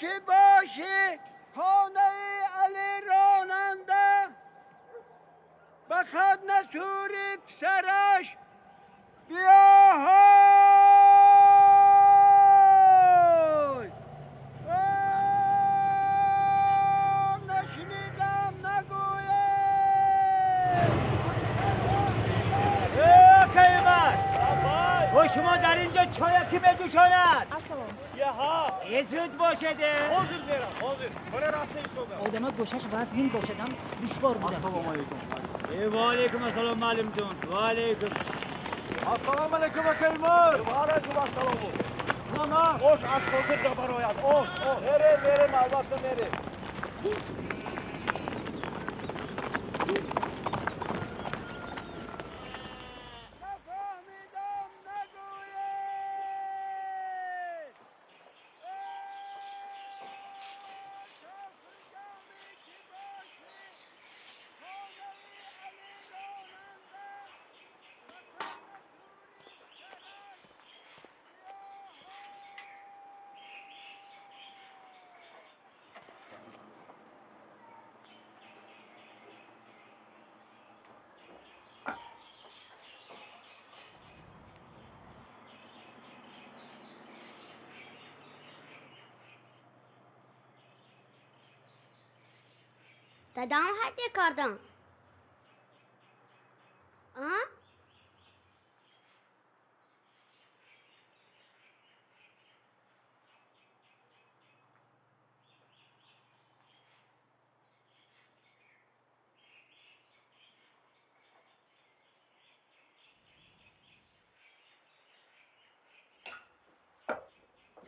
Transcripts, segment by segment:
ки бошӣ хонаи Алӣ ронанда ба хат насури писараш биёҳой. Нашнидам нагӯед. Каймар, бо шумо дар инҷо чоя ки меҷӯшонад? Е, зуд бошеде. Ҳозир мерам, ҳозир. Хона рафта истодам. Одама гӯшаш вазнин бошадам, душвор будааст. Ассалому алайкум. Е, ва алайкум ассалом, маълимҷон, ва алайкум. Ассалому алайкум, акаймар. Ва алайкум ассалом. Хона. Ош аз хотир набарояд. Ош, ош. Мерем, мерем, албатта мерем. Нафаҳмидам нагӯед. То ҳангоме ки бошӣ хонаи Алӣ ронанда ба хат насури писараш. Дадам ҳадя кардам. А?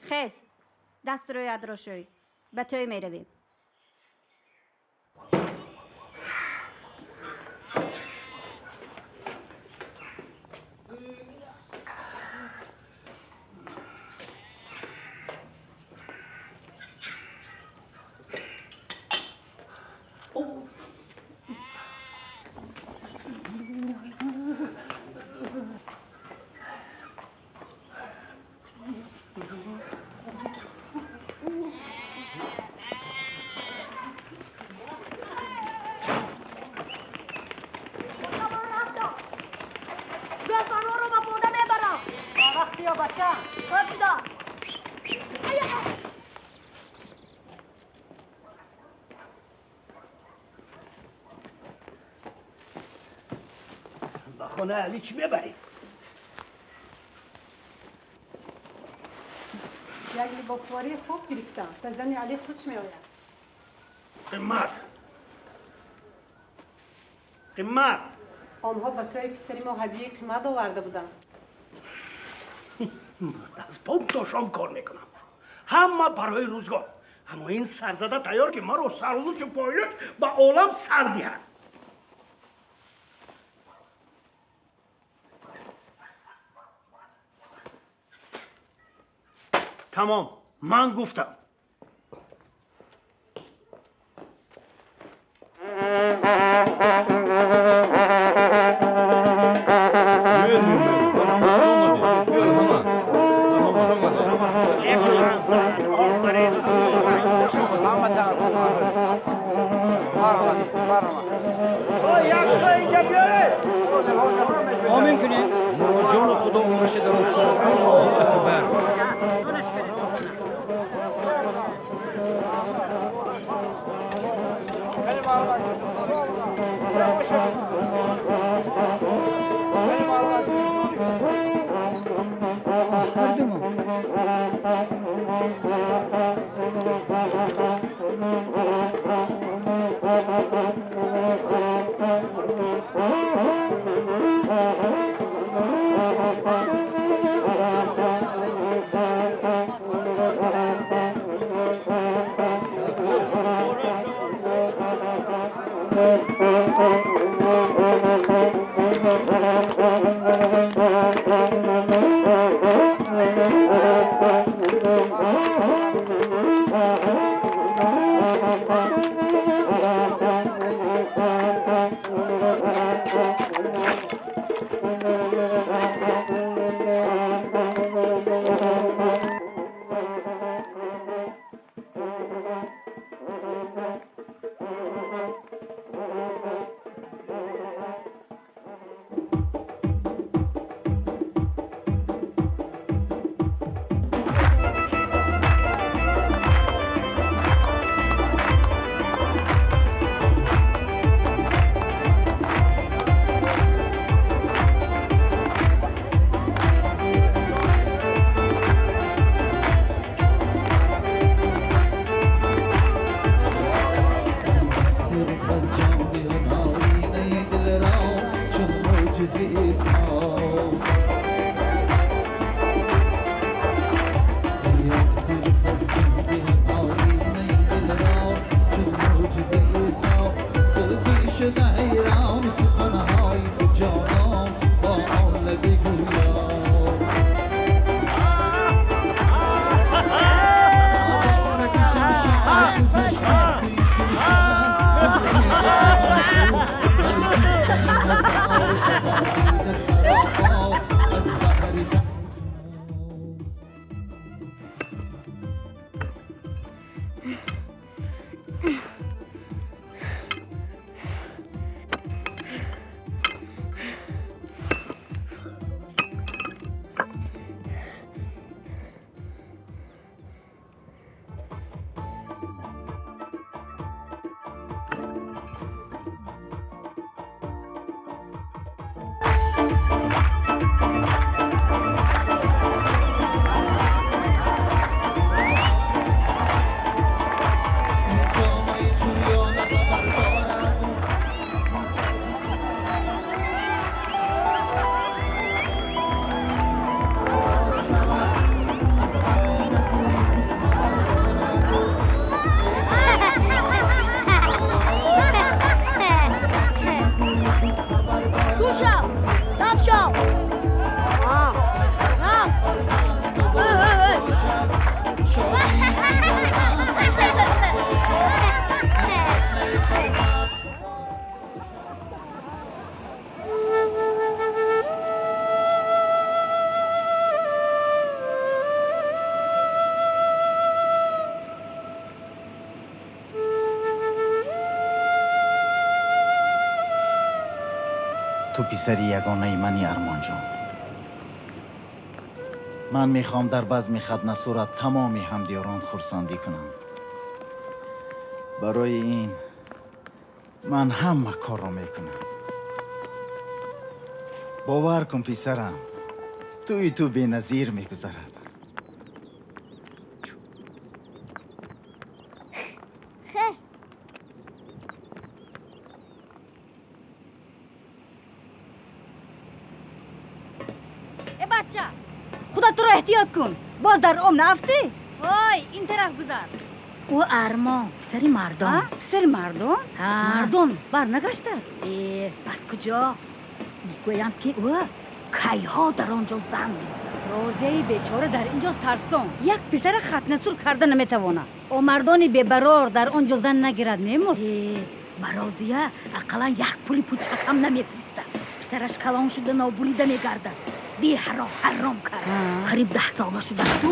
Хез, дасту рӯятро шӯй, ба тӯй меравем. Гӯсфандҳоро ба пода мебарам. Вақт биё, бача. Хуб шуда. Ба хонаи Алӣ чӣ мебарӣ? Як либосвории хуб гирифтам. Ба зани Алӣ хуш меояд. Қимат. Қимат. Онҳо ба тӯи писари мо ҳадияи қимат оварда буданд. Аз бом то шом кор мекунам. Ҳама барои рӯзгор. Аммо ин сарзада тайёр ки маро сарлучу пойлуч ба олам сар диҳад. Тамом, ман гуфтам. Биёед, хуш омадед. Марҳамат. Хуш омадед. Офарин. Марҳамат, марҳамат. Як инҷа биёред. Омин кунем. Муроҷону Худо умраша дароз кунад. Аллоҳу акбар. Ҳардумо. Ту писари ягонаи мани, Армонҷон. Ман мехоҳам дар базми хатнасурат тамоми ҳамдиёрон хурсандӣ кунанд. Барои ин ман ҳама корро мекунам. Бовар кун, писарам, тӯи ту беназир мегузарад. Хе. Э бача, худат туро эҳтиёт кун, боз дар об наафтӣ. Ой, ин тараф гузар. Ӯ Армон, писари Мардон. Писари Мардон? Мардон барнагаштааст? Э, аз куҷо? Мегӯянд, ки ӯ кайҳо дар он ҷо зан гирифтааст. Розияи бечора дар ин ҷо сарсон, як писара хатнасур карда наметавонад. О мардони бебарор дар он ҷо зан нагирад, мемурд. Э, ба Розия ақаллан як пули пучак ҳам намефиристад. Писараш калон шуда, нобурида мегардад. Деҳаро ҳаром кард. Қариб 10 сола шудаасту.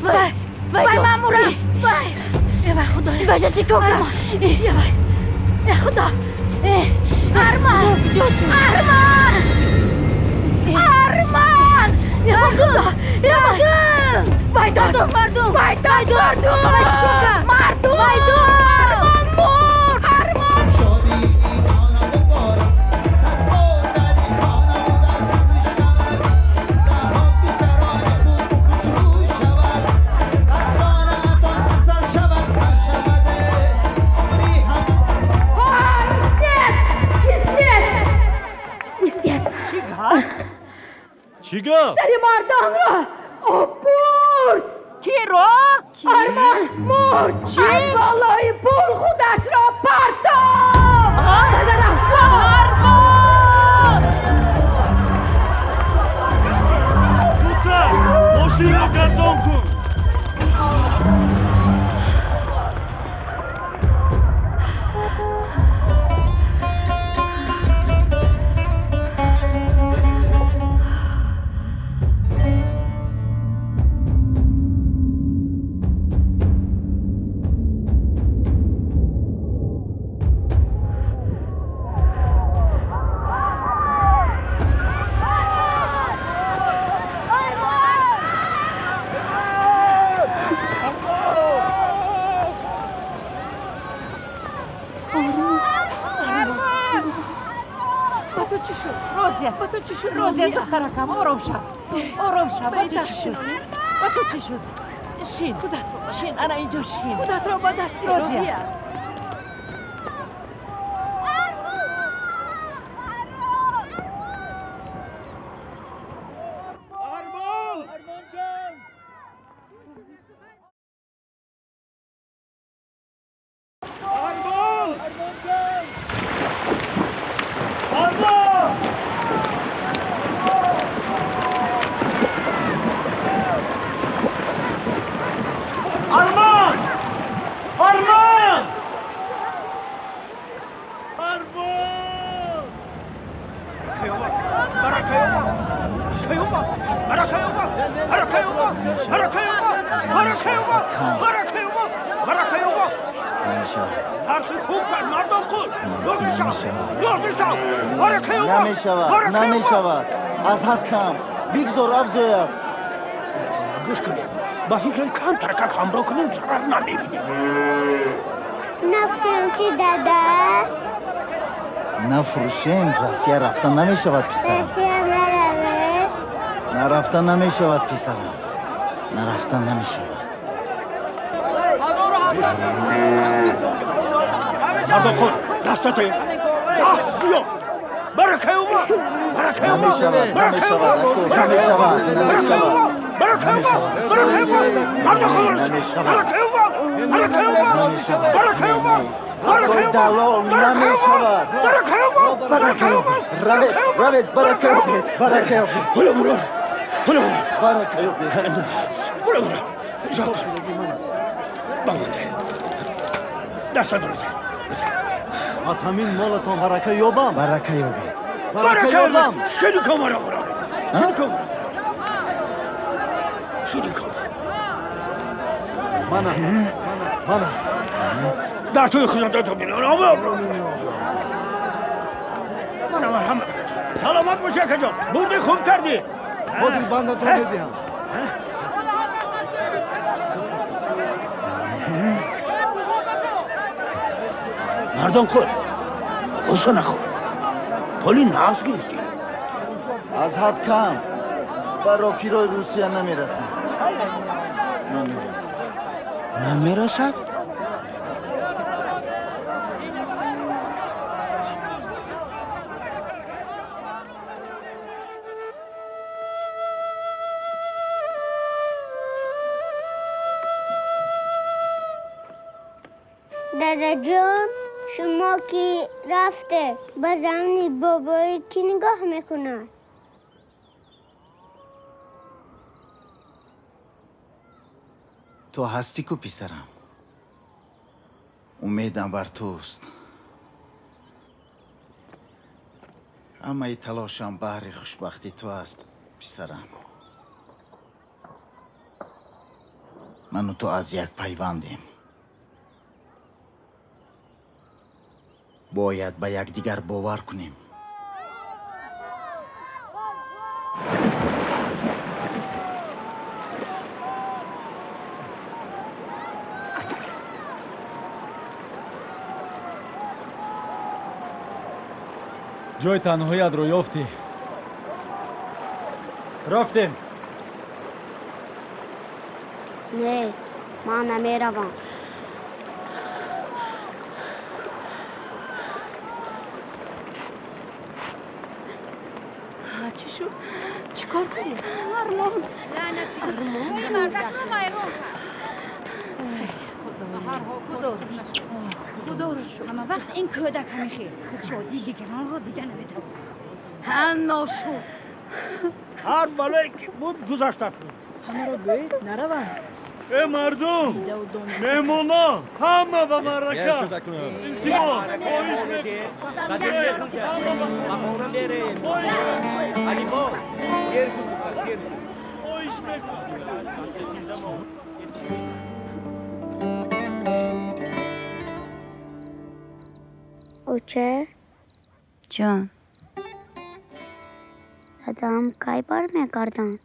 Вай, вай, ман мурам, вай, э, вай, худоё! Бача, чӣ кор кард? Э, вай, э, худо! Арман, Арман, Арман! Э, худо, э, вай, дод, мардум, вай, дод, мардум! Вай, чӣ кор кард? Мардум! Вай, дод! Арман мурд, Арман! Чӣ гап? Сари Мардонро об бурд. Киро? Армон мурд. Аз болои пул худашро партофт. Армон! Зудтар мошинро гардон кун. Ба ту чӣ шуд, Розия? Ба ту чӣ шуд, Розия? Духтаракам, ором шав, ором шав. Ба ту чӣ шуд? Ба ту чӣ шуд? Шин, шин, ана инҷо шин. Худатро ба даст гир, Розия. Розия. Армон! Армонҷон! Армон! Армонҷон! Армон! Армон! Армон! Армон! Намешавад. Тархи хуб кард, мардон қул. Ёрдишав, Намешавад, намешавад, аз ҳад кам. Бигзор афзояд. Гӯш кунед, ба фикрам, камтаракак ҳамроҳ кунем, зарар намебинем. Нафурӯшем чӣ, дада? Нафурӯшем, Россия рафта намешавад, писарам. Россия наравед. Нарафта намешавад, писарам, нарафта намешавад. Мардонқул, дастате 10 зиёд. Баракаюба, баракаюба, Намешавад, баракаюба, намешавад, баракаюба, баракаюба, баракаюба, мардонқул, баракаюба, баракаюба, баракаюба, баракаюба, Далол, намешавад. баракаюба, баракаюба. Равед, равед, барака ёбед, барака ёбед. Ҳола мурор, ҳола мурор. Барака ёбед. Ҳола мурор. Бамонде. Даста дорад. Аз ҳамин молатон барака ёбам. Барака ёбед. Барака ёбам. Шуди комара мурор. Шуди комара. Шуди комара. Мана, мана. Дар тӯи хизмататон мана марҳамат, саломат бошӣ, акаҷон. Бурди, хуб кардӣ. Ҳозир бандатон медиҳам. Мардон хӯр, ғусса нахӯр, пули нағз гирифтӣ. Аз ҳад кам ба рокирои Русия намерасад, намерасад. Намерасад. Дадаҷон, шумо ки рафте, ба замини бобоӣ кӣ нигоҳ мекунад? Ту ҳастӣ ку, писарам. Умедам бар туст. Ҳамаи талошам баҳри хушбахтии ту аст, писарам. Ману ту аз як пайвандем. Бояд ба якдигар бовар кунем. Ҷои танҳоятро ёфтӣ. Рафтем. Не, ман намеравам. Чӣ шуд? Чӣ кор кунем? Армон, армон, мардакро вайрон кард. Худоро шукр. Ҳама вақт ин кӯдак ҳамихел шодии дигаронро дида наметавонад. Ҳа, ношуд. Ҳар балое ки буд, гузашта. Ҳамаро гӯед, нараванд. Э, мардум, меҳмоно, ҳама ба маърака илтимос, хоҳиш. Хоҳиш мекунам. Оча. Ҷон. Дадам кай бармегарданд?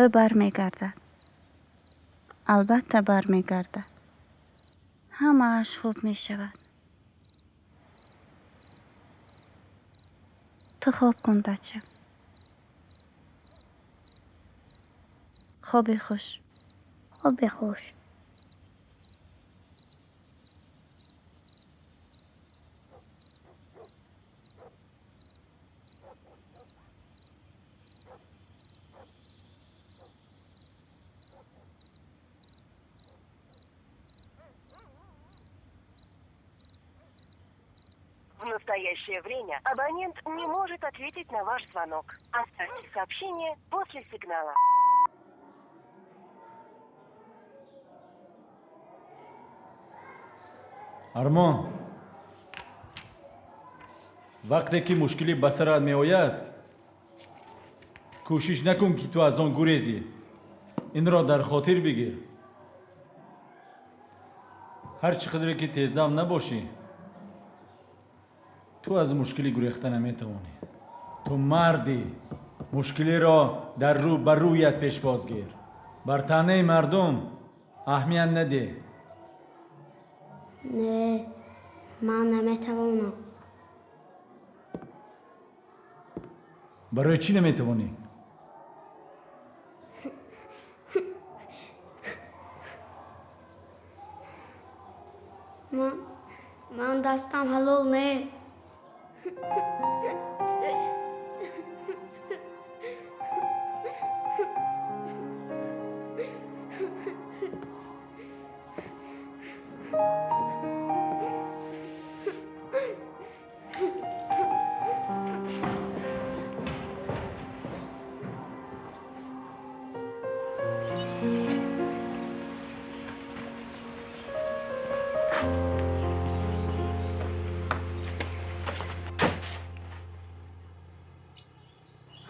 Ӯ бармегардад, албатта бармегардад. Ҳамааш хуб мешавад. Ту хоб кун, бача. Хоби хуш. Хоби хуш. В настоящее время абонент не может ответить на ваш звонок. Оставьте сообщение после сигнала. Армон, вақте ки мушкилӣ ба сарат меояд, кӯшиш накун, ки ту аз он гурезӣ. Инро дар хотир бигир: ҳар чӣ қадре ки тездав набошӣ, ту аз мушкилӣ гурехта наметавонӣ. Ту мардӣ, мушкилиро дар рӯ ба рӯят пешвоз гир. Бар таънаи мардум аҳамият надеҳ. Не, ман наметавонам. Барои чӣ наметавонӣ? Ман дастам ҳалол не.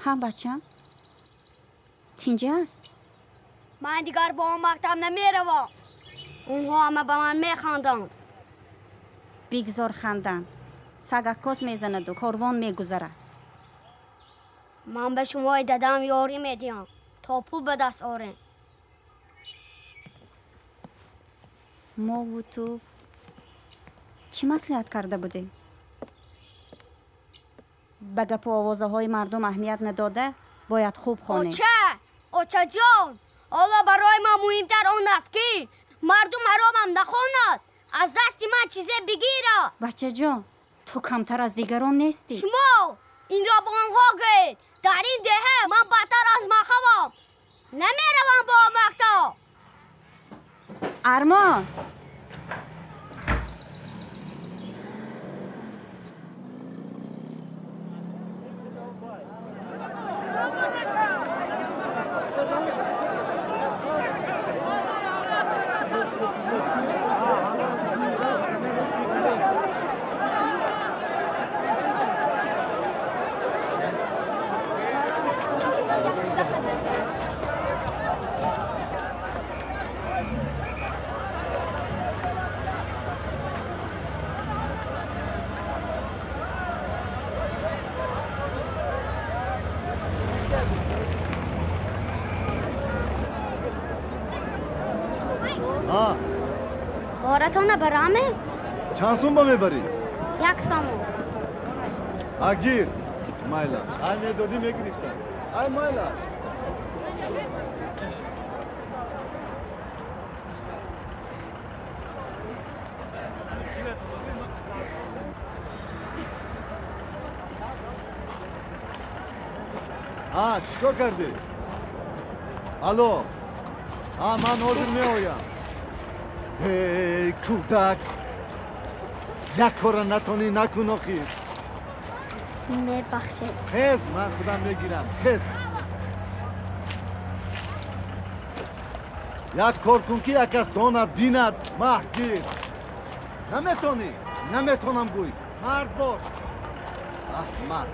Ҳа, бачам, тинҷа аст? Ман дигар ба он мактаб намеравам. Онҳо ҳама ба ман механданд. Бигзор ханданд. Саг аккос мезанаду корвон мегузарад. Ман ба шумои дадам ёрӣ медиҳам, то пул ба даст орем. Мову ту чӣ маслиҳат карда будем? Ба гапу овозаҳои мардум аҳамият надода, бояд хуб хонем. Оча! Очаҷон! Ҳоло барои ман муҳимтар он аст, ки мардум ҳаромам нахонад, аз дасти ман чизе бигирад. Бачаҷон, ту камтар аз дигарон нестӣ. Шумо инро ба онҳо гӯед. Дар ин деҳа ман бадтар аз махавам. Намеравам ба мактаб. Армон! Боратона бараме? Чанд сум ба мебарӣ? 1 сомон. Агир, майлаш. Ай медодӣ мегирифтам. Ай майлаш. А, чӣ кор кардӣ? Алло. А, ман ҳозир меоям. Эй, кӯдак! Як корро натонӣ накун охир. Мебахшед. Хез, ман худам мегирам. Хез. Як кор кун, ки як кас донад, бинад, маҳгир. Наметонӣ? Наметонам гӯй. Мард бош. Аҳмақ.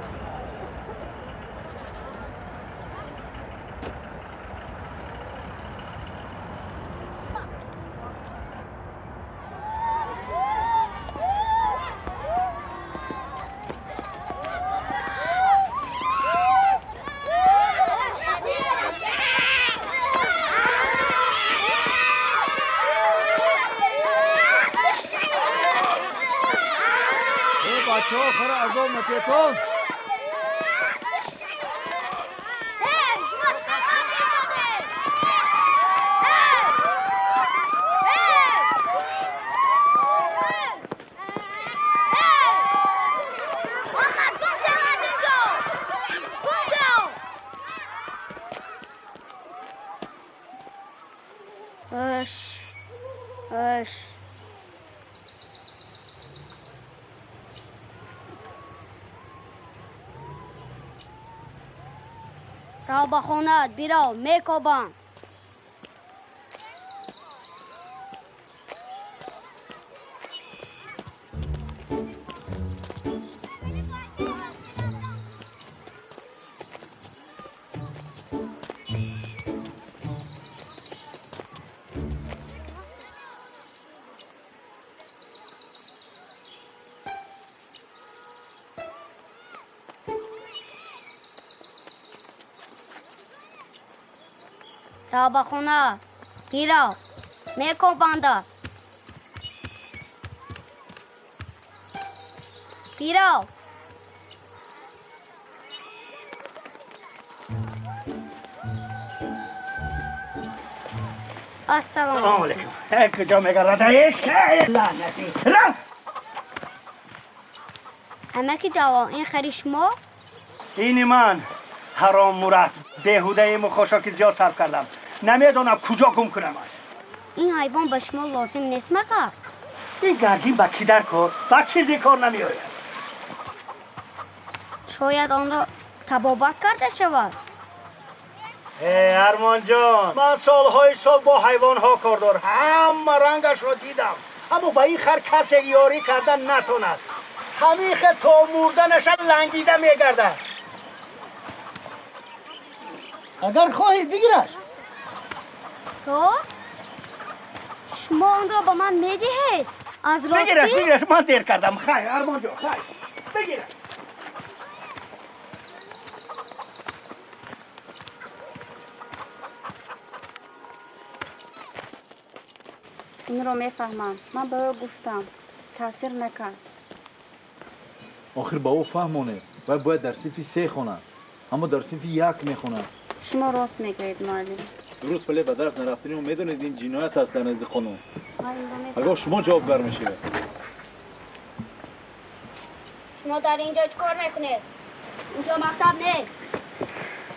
Бачаҳо, хара азоб натиҳетон. Рав ба хонаат, бирав, мекобам. Рав ба хона, бирав, мекобанда. Бирав. Ассалому Салому алейкум. Куҷо мегардад? Лаънатӣ. Рав! Амаки Ҷалол, ин хари шумо? Ини ман. Ҳаром мурат. Беҳудаи мухошоки зиёд сарф кардам. Намедонам куҷо гум кунамаш. Ин ҳайвон ба шумо лозим нест магар? Ин гардин ба чӣ дар кор? Ба чизе кор намеояд. Шояд онро табобат карда шавад. Армонҷон, ман солҳои сол бо ҳайвонҳо кор дорам. Ҳама рангашро дидам. Аммо ба ин хар касе ёрӣ карда натонад. Ҳамин хел то мурданаша лангида мегардад. Агар хоҳӣ бигираш. Рост? Шумо онро ба ман медиҳед? Аз ростӣ? Бигираш, бигираш, ман дер кардам. Хайр, Армон ҷон, хайр. Бигираш. Инро мефаҳмам. Ман ба ӯ гуфтам. Таъсир накард. Охир ба ӯ фаҳмонед. Вай бояд дар синфи се хонад, аммо дар синфи як мехонад. Шумо рост мегӯед, муаллим. Дуруст, вале ба дарс нарафтани ӯ медонед ин ҷиноят аст дар назди қонун. Ман инро мефаҳмам. Агар шумо ҷавобгар мешавед. Шумо дар ин ҷо чӣ кор мекунед? Инҷо мактаб нест.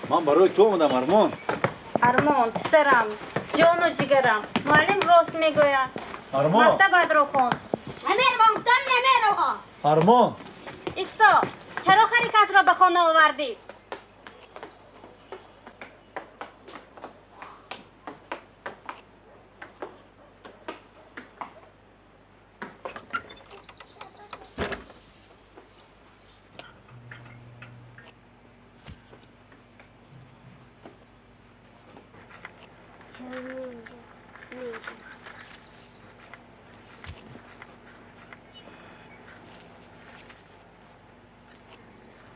Ман барои ту омадам, Армон. Армон, писарам, ҷону ҷигарам, муаллим рост мегӯяд. Армон! Мактабатро хон. Намеравам, гуфтам намеравам. Армон! Исто, чаро хари касро ба хона овардӣ?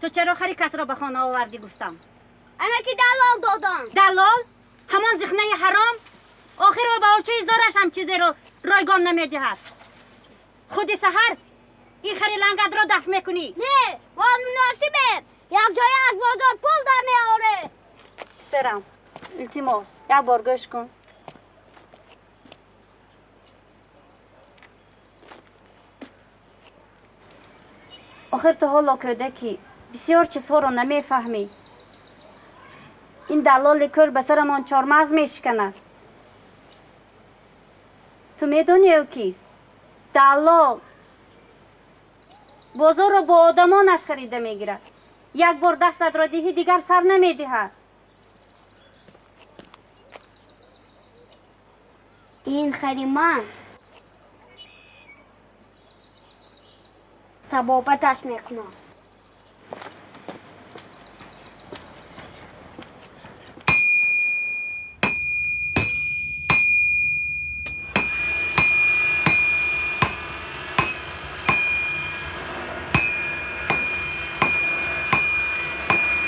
Ту чаро хари касро ба хона овардӣ, гуфтам? Ана ки далол додам. Далол? Ҳамон зихнаи ҳаром? Охир ба очаи зораш ҳам чизеро ройгон намедиҳад. Худи саҳар ин хари лангатро дафн мекунӣ. Не, ва муносибем. Як ҷоя аз бозор пул дар меорем. Писарам, илтимос, як бор гӯш кун. Охир ту ҳоло кӯдакӣ, бисёр чизҳоро намефаҳмӣ. Ин далоли кӯр ба сарамон чормағз мешиканад. Ту медонӣ ӯ кист? Далол бозорро бо одамонаш харида мегирад. Як бор дастатро диҳӣ, дигар сар намедиҳад. Ин хари ман табобаташ мекунам.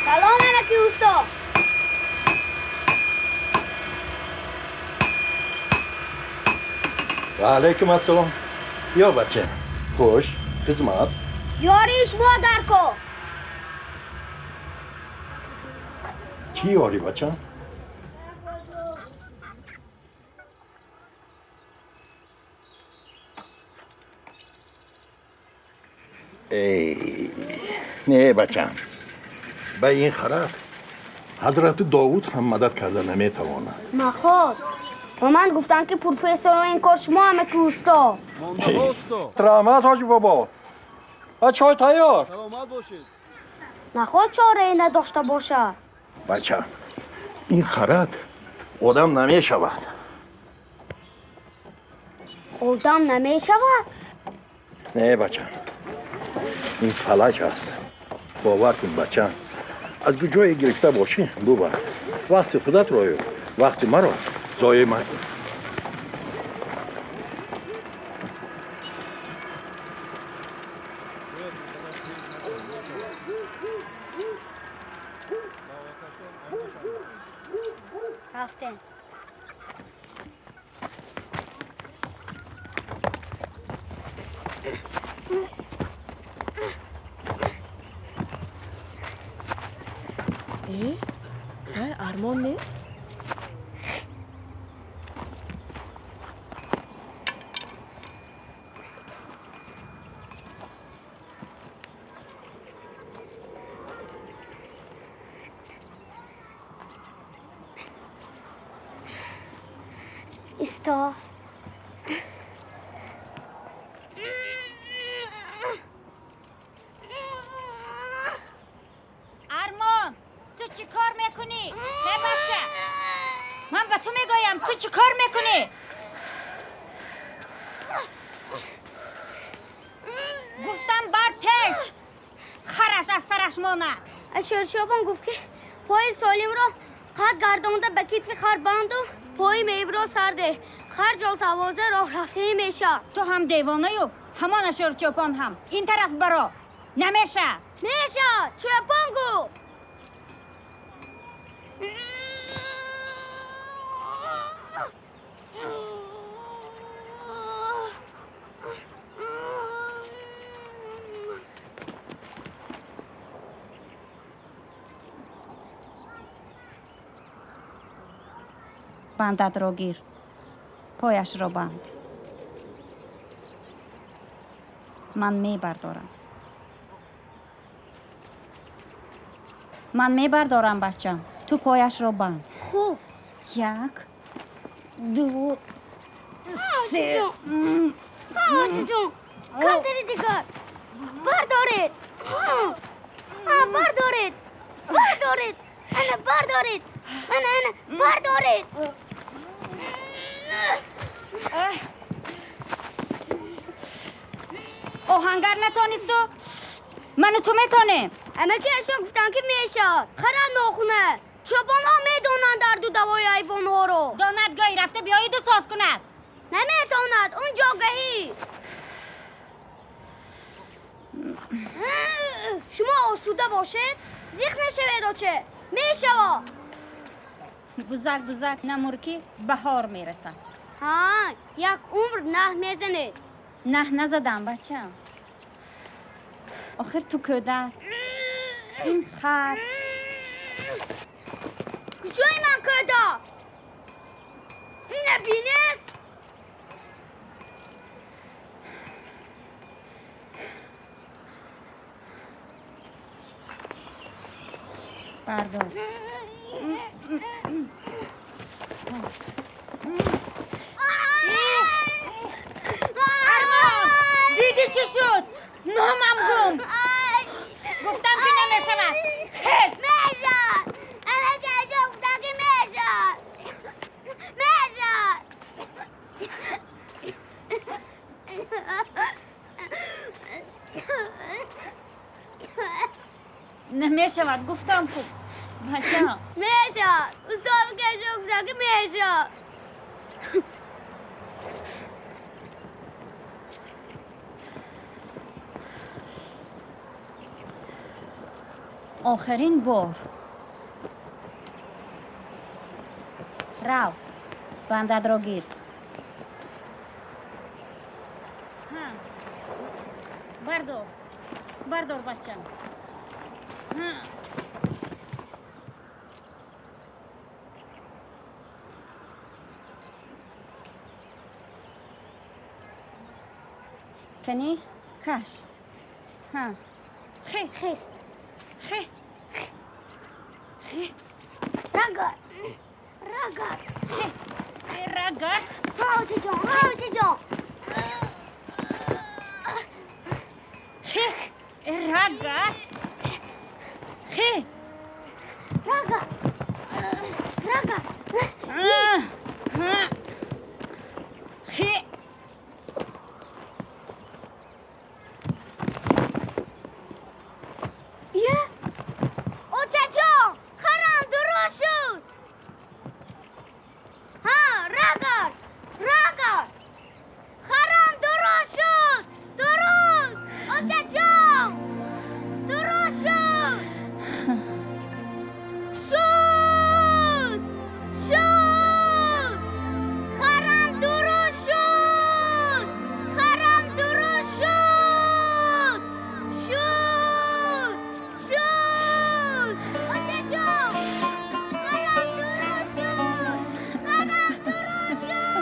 Салом, анаки усто. Ва алайкум ассалом. Биё, бача. Хуш, хизмат. Ёрии шумо дар кор. Чӣ ёрӣ, бача? Эй, не, бачам. Ба ин харак ҳазрати Довуд ҳам мадад карда наметавонад. Наход, ба ман гуфтанд, ки профессорро ин кор шумо, амаки усто. Раҳмат, ҳоҷи бобо. А чой тайёр. Саломат бошед. Наход чорае надошта бошад. Бачам, ин харак одам намешавад. Одам намешавад? Не, бачам, ин фалаҷ аст. Бовар кун, бачам, аз куҷое гирифта бошӣ, бубар. Вақти худатро ё вақти маро зоеъ макун. Рафтем. Э, вай Армон нест? Исто. Армон, ту чӣ кор мекунӣ? Ҳе, бача, ман ба ту мегӯям, ту чӣ кор мекунӣ? Гуфтам бар пеш, хараш аз сараш монад. Шершобон гуфт, ки пои солимро қад гардонда ба китфи хар банду Пои мебро сарде. Хар ҷол тавоза роҳ рафтанӣ мешавад. Ту ҳам девонаю, ҳамон ашёр чӯпон ҳам. Ин тараф баро. Намешавад. Мешавад. Чӯпон гуфт. Бандатро гир, пояшро банд. Ман мебардорам. Ман мебардорам, бачам. Ту пояшро банд. Хуб. Як, ду, се. Очаҷон, камтари дигар. Бардоред. Бардоред. Бардоред. Ана бардоред. Ана, ана, бардоред. Оҳангар натонисту, ману ту метонем. Амаки ашо гуфтанд ки мешавад. Хара нохуна. Чӯпонҳо медонанд дарду давои ҳайвонҳоро. Донад гоҳи рафта биёиду соз кунад. Наметавонад, он ҷогаҳӣ. Шумо осуда бошед, зиқ нашавед, оче. Мешавад. Бузак, бузак, намуркӣ баҳор мерасад. Ҳа, як умр наҳ мезанед. Наҳ назадам, бачам. Охир ту кӯдак. Ин хар. Куҷои ман кӯдак? Ина бинед. Бардор. Армон, дидӣ чӣ шуд? Номам гум. Гуфтам ки намешавад. Хез. Мешавад. Амаки ашо гуфтам ки мешавад. Мешавад. Намешавад, гуфтам хуб. Бачам. Мешавад. Устод ки ашо гуфтам ки мешавад. Охирин бор. Рав, бандатро гир. Ҳа. Бардор. Бардор, бачам. Ҳа. Кани, каш. Ҳа. Хе. Хес. Хе. Хе. Рагар. Рагар. Хе. Рагар. Ҳа, очаҷон, ҳа, очаҷон. Хе. Рагар. Хе. Рагар. Рагар. Хе. Ия? Очаҷон, харам дуруст шуд. Ҳа, рагар. Рагар. Харам дуруст шуд. Дуруст. Очаҷон. Дуруст шуд. Шуд. Шуд. Харам дуруст шуд. Харам дуруст шуд. Шуд. Шуд. Очаҷон. Харам дуруст шуд. Харам дуруст шуд.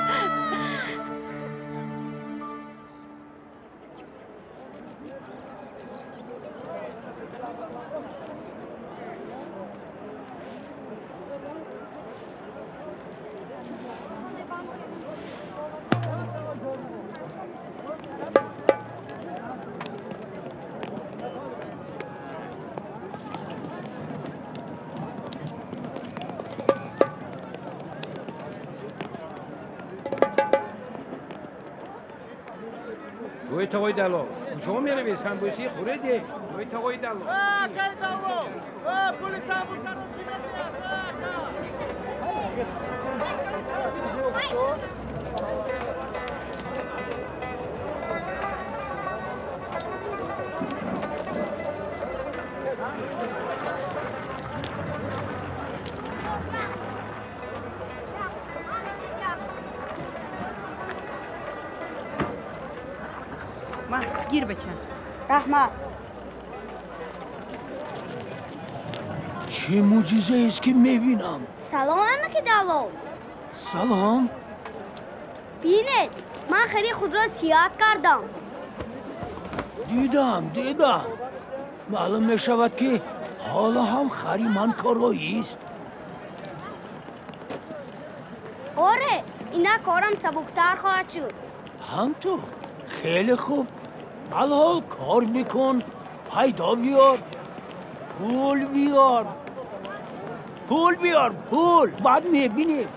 Гӯй тағои далол, куҷо меравӣ? Самбӯсии хӯредӣ? Гӯй тағои далол. Акай даврон! Пули самбусаро ки медиҳад? Ака! Гир, бача. Раҳмат. Чӣ мӯъҷизаест, ки мебинам! Салом, амаки далол. Салом. Бинед, ман хари худро сиҳат кардам. Дидам, дидам. Маълум мешавад, ки ҳоло ҳам хари ман короист. Оре, инак корам сабуктар хоҳад шуд. Ҳам ту хеле хуб. Алҳол кор бикун, пайдо биёр, пул биёр, пул биёр, пул. Баъд мебинем.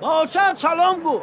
Бошад, салом гӯ.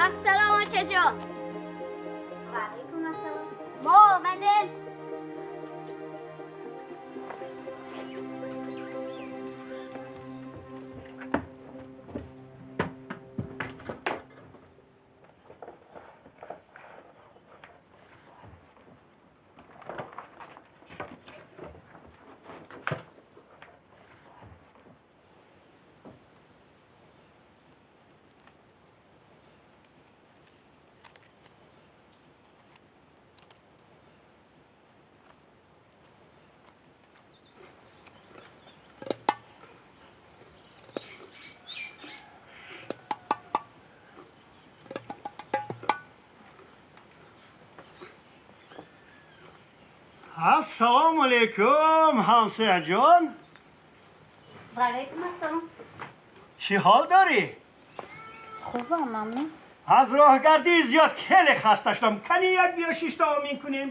Ассалом, очаҷон. Ва алайкум ассалом. Мо омадем. Ассалому алайкум, ҳамсояҷон. Ва алайкум ассалом. Чӣ ҳол дорӣ? Хубам, мамнун. Аз роҳгардии зиёд хеле хаста шудам. Кани як биё шишта омин кунем.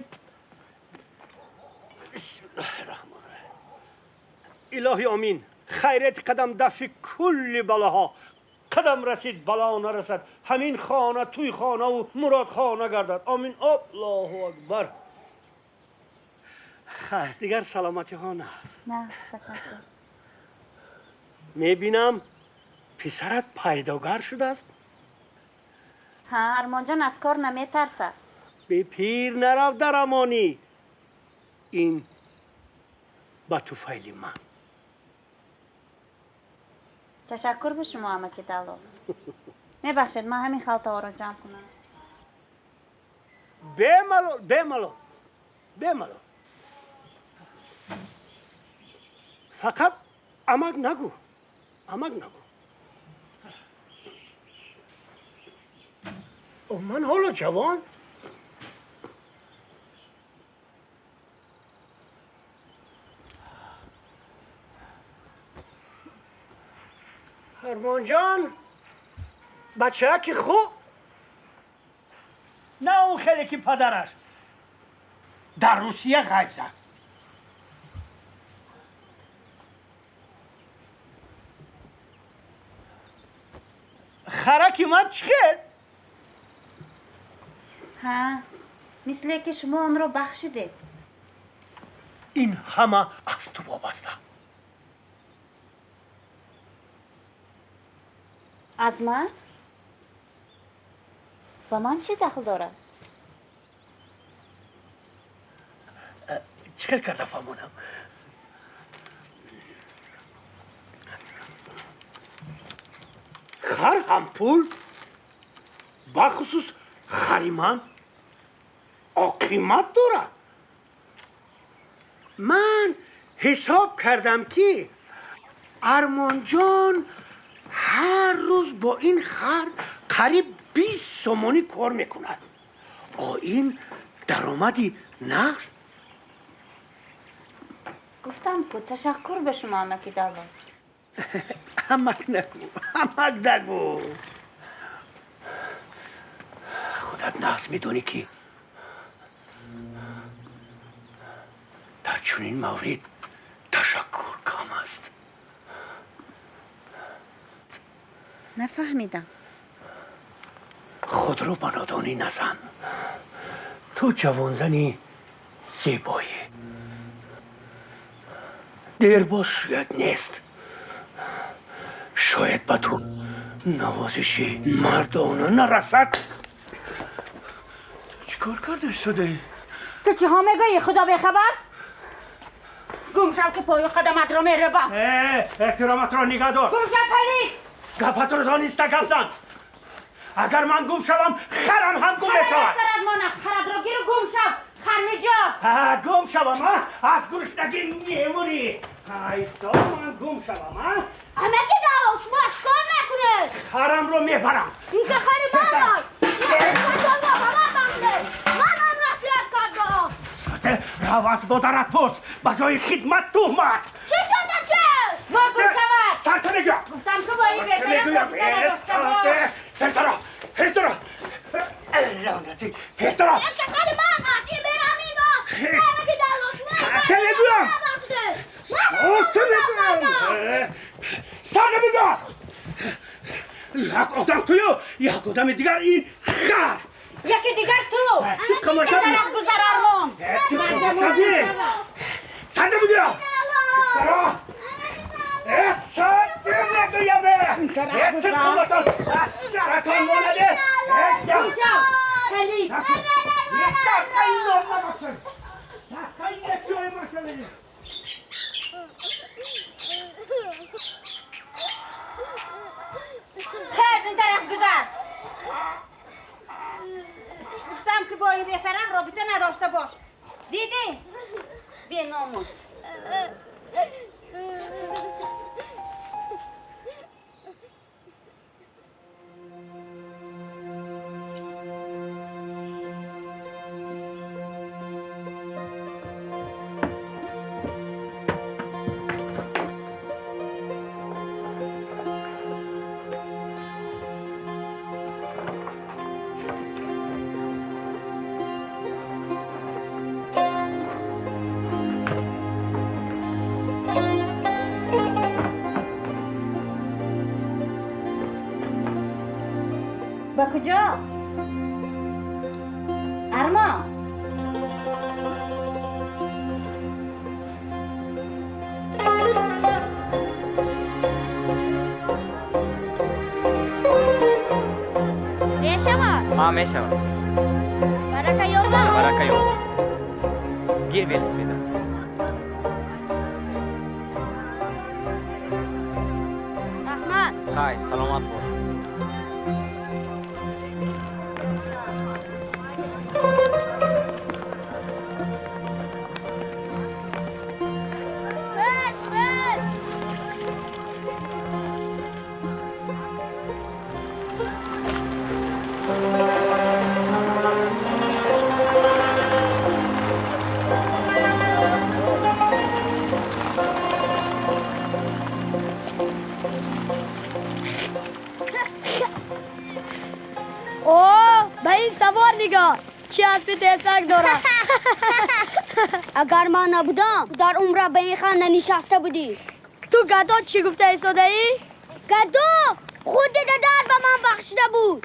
Бисмиллоҳи раҳмони раҳим. Илоҳи омин. Хайрияти қадам дафъи кулли балоҳо. Қадам расид, бало нарасад. Ҳамин хона туй хонаву муродхона гардад. Омин. Аллоҳу акбар. Хайр, дигар саломатиҳо наст. На, ташаккур. Мебинам, писарат пайдогар шудааст. Ҳа, Армонҷон аз кор наметарсад. Бе пир нарав дар амонӣ. Ин ба туфайли ман. Ташаккур ба шумо, амаки далол. Мебахшед, ман ҳамин халтаҳоро ҷамъ кунам. Бемалол, бемалол, бемалол. Фақат амак нагӯ, амак нагӯ. Ман ҳоло ҷавон. Армонҷон, бачаки хуб, на он хеле ки падараш дар Русия ғайб зад. Хараки ман чӣ хел? Ҳа, мисле ки шумо онро бахшидед. Ин ҳама аз ту вобаста. Аз ман? Ба ман чӣ дахл дорад? Чӣ хел карда фаҳмонам? Хар ҳам пул, бахусус хари ман оқимат дорад. Ман ҳисоб кардам, ки Армонҷон ҳар рӯз бо ин хар қариб 20 сомонӣ кор мекунад. О, ин даромади нағз? Гуфтам ку, ташаккур ба шумо, амаки далол. Амак нагӯ, амак нагӯ. Худат нағз медонӣ, ки дар чунин маврид ташаккур кам аст. Нафаҳмидам. Худро ба нодонӣ назан. Ту ҷавонзани зебоӣ. Дербоз шояд нест. Шояд ба ту навозиши мардона нарасад. Чӣ кор карда шудаӣ? Ту чиҳо мегӯӣ, худо бехабар? Гум шав, ки пою қадаматро мерабам. Эҳтироматро нигаҳ дор. Гум шав, палид! Гапатро дониста гап зан. Агар ман гум шавам, харам ҳам гум мешавад. Сарат мона, харатро гиру гум шав, хар меҷоз. Гум шавам, а? Аз гуруснагӣ мемурӣ. Айсто, ман гум шавам, а? Амаки далол, шумо чӣ кор мекунед? Харамро мебарам. Ин ки хари ман аст. Ман онро сиёт кардам. Рав, аз модарат пурс. Ба ҷои хидмат туҳмат. Чӣ шуда, чӣ? Мо гум шавад. Сарта мегӯям. Гуфтам, ки бо ин бешарам робита надошта бош. Пештара, пештара, лаънатӣ, пештара. Ин ки хари ман аст. Ин берам ино. Амаки далол, шумо Сарта мегӯям. Сарта мегӯям. Сарта мегӯям. Як одам тую, як одами дигар ин хар. Яке дигар ту. Ту камашаби. Ин тараф гузар, Армон. Ту камашаби. Сарта мегӯям. Пештара. Сарта мегӯям. Ту каматон аз саратон монаде. Гум шав, палид. Сарта нормабахшад. Сарта якҷоя машавед. Хез, ин тараф гузар. Гуфтам, ки бо ин бешарам робита надошта бош. Дидӣ? Беномус. Ба куҷо? Армон. Мешавад? Ҳа, мешавад. Барака ёбам. Барака ёб. Гир велосипеда. Раҳмат. Хай, саломат бош. Пеш, пеш. О, ба ин савор нигоҳ, чӣ аспи тезак дорад. Агар ман набудам, дар умра ба ин хан нанишаста будӣ. Ту гадо чӣ гуфта истодаӣ? Гадо худи дадар ба ман бахшида буд.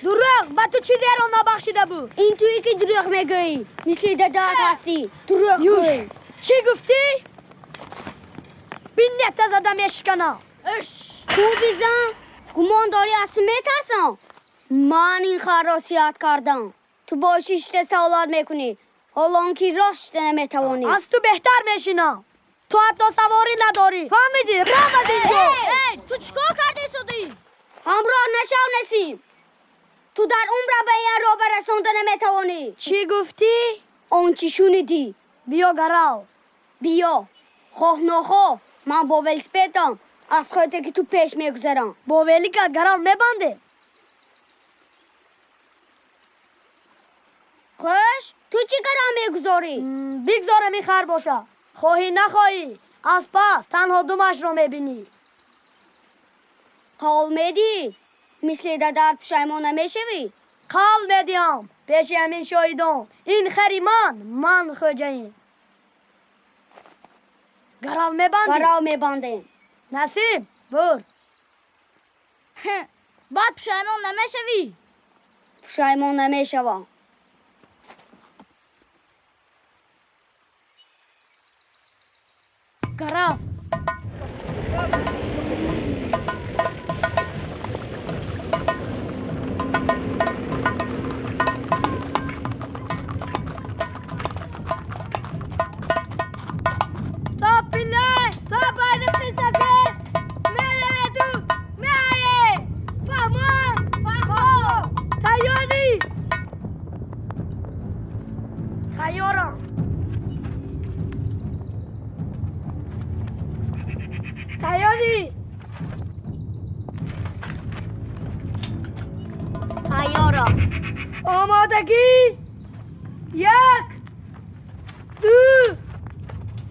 Дурӯғ, ба ту чизеро набахшида буд? Ин туе ки дурӯғ мегӯӣ. Мисли дадар ҳастӣ. Дурӯғ Юш, гӯй. Чӣ гуфтӣ? Бинета зада мешиканам. Ту бизан, гумон дорӣ аз ту метарсам? Ман ин харро сиҳат кардам. Ту бо шишта саволат мекунӣ, ҳолон ки рост шида наметавонӣ. Аз ту беҳтар мешинам. Ту ҳатто саворӣ надорӣ. Фаҳмидӣ? Рав аз инҷо. Эй, ту чӣ кор карда истодӣ? Ҳамроҳ нашав, Насим. Ту дар умра ба ин роба расонда наметавонӣ. Чӣ гуфтӣ? Он чӣ шунидӣ? Биё, гарав. Биё. Хоҳ нохоҳ, ман бо велосипедам аз хоте ки ту пеш мегузарам. Бо великат гарав мебандем. Хуш, ту чӣ гарав мегузорӣ? Бигзорам ин хар боша. Хоҳӣ нахоҳӣ, аз пас танҳо думашро мебинӣ. Қавл медиҳӣ? Мисли дадар пушаймон намешавӣ? Қавл медиҳам пеши ҳамин шоҳидон. Ин хари ман, ман хоҷаин. Гарав мебандӣ? Гарав мебандем. Насиб, бур. Баъд пушаймон намешавӣ? Пушаймон намешавам. Гарав. То пилой, то байрақи сафед мераведу меоед. Фаҳмо? Фаҳмо. Тайёрӣ? Тайёрам. Тайёрӣ? Тайёрам. Омодагӣ? 1, 2,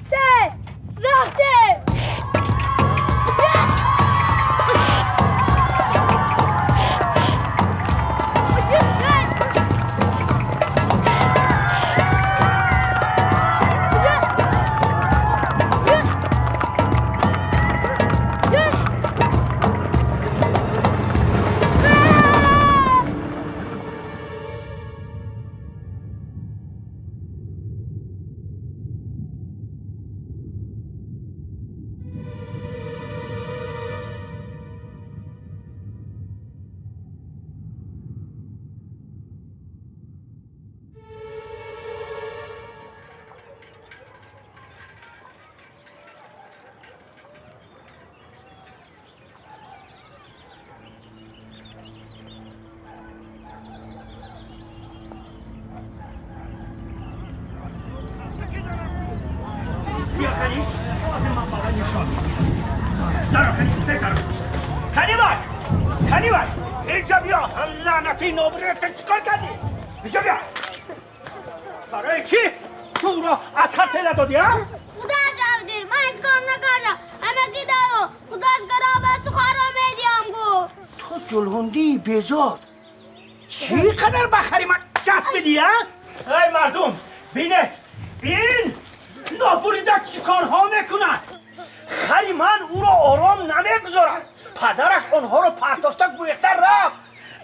3, рафтем! کنیوک اینجا بیا. لعنتی نابرفته چیکار کردی؟ اینجا بیا. برای چی تو او را از خط ندادی؟ ها؟ خدا جاودیر من هیچ کار نکردم. همگی دارو خدا از گرابه سخن را میدیم گفت. تو جلوندی بیزاد چی قدر بخری من چسبیدی؟ ها؟ ای مردم بینید این نابریده چی کارها میکند. خری من او را آرام نمیگذارد. پدرش آنها را پرتافته گویخته رفت.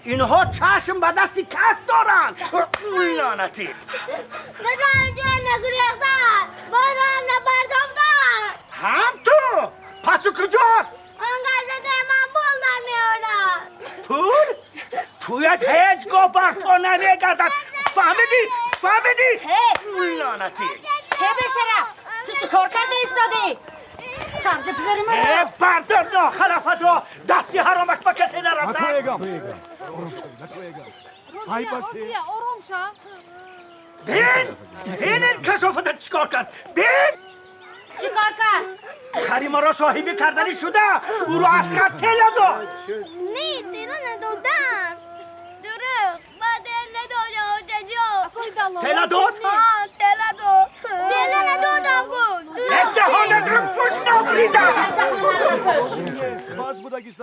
اینها چشم به دستی کس دارند. لعنتی هم تو پس او کجاست؟ آن قضیه من پول در میارد. پول؟ پویت هیچگاه برپا نمیگردد. فهمیدی؟ فهمیدی؟ لعنتی. هی بشرف تو چه کار کرده ایستادی؟ کرده پدر من بردار ناخلفت را. دستی حرامش به کسی نرسد. روزیه آروم شو. بین بین این کسافتت چیکار کرد. بین چیکار کرد؟ خری ما را صاحبی کردنی شده. او را از خط تله داد. نه تله ندادم. دروغ من تله دادم آجا جان. تله داد؟ ها تله داد. تله ندادم بود. اتهام از رفوش نابریدم.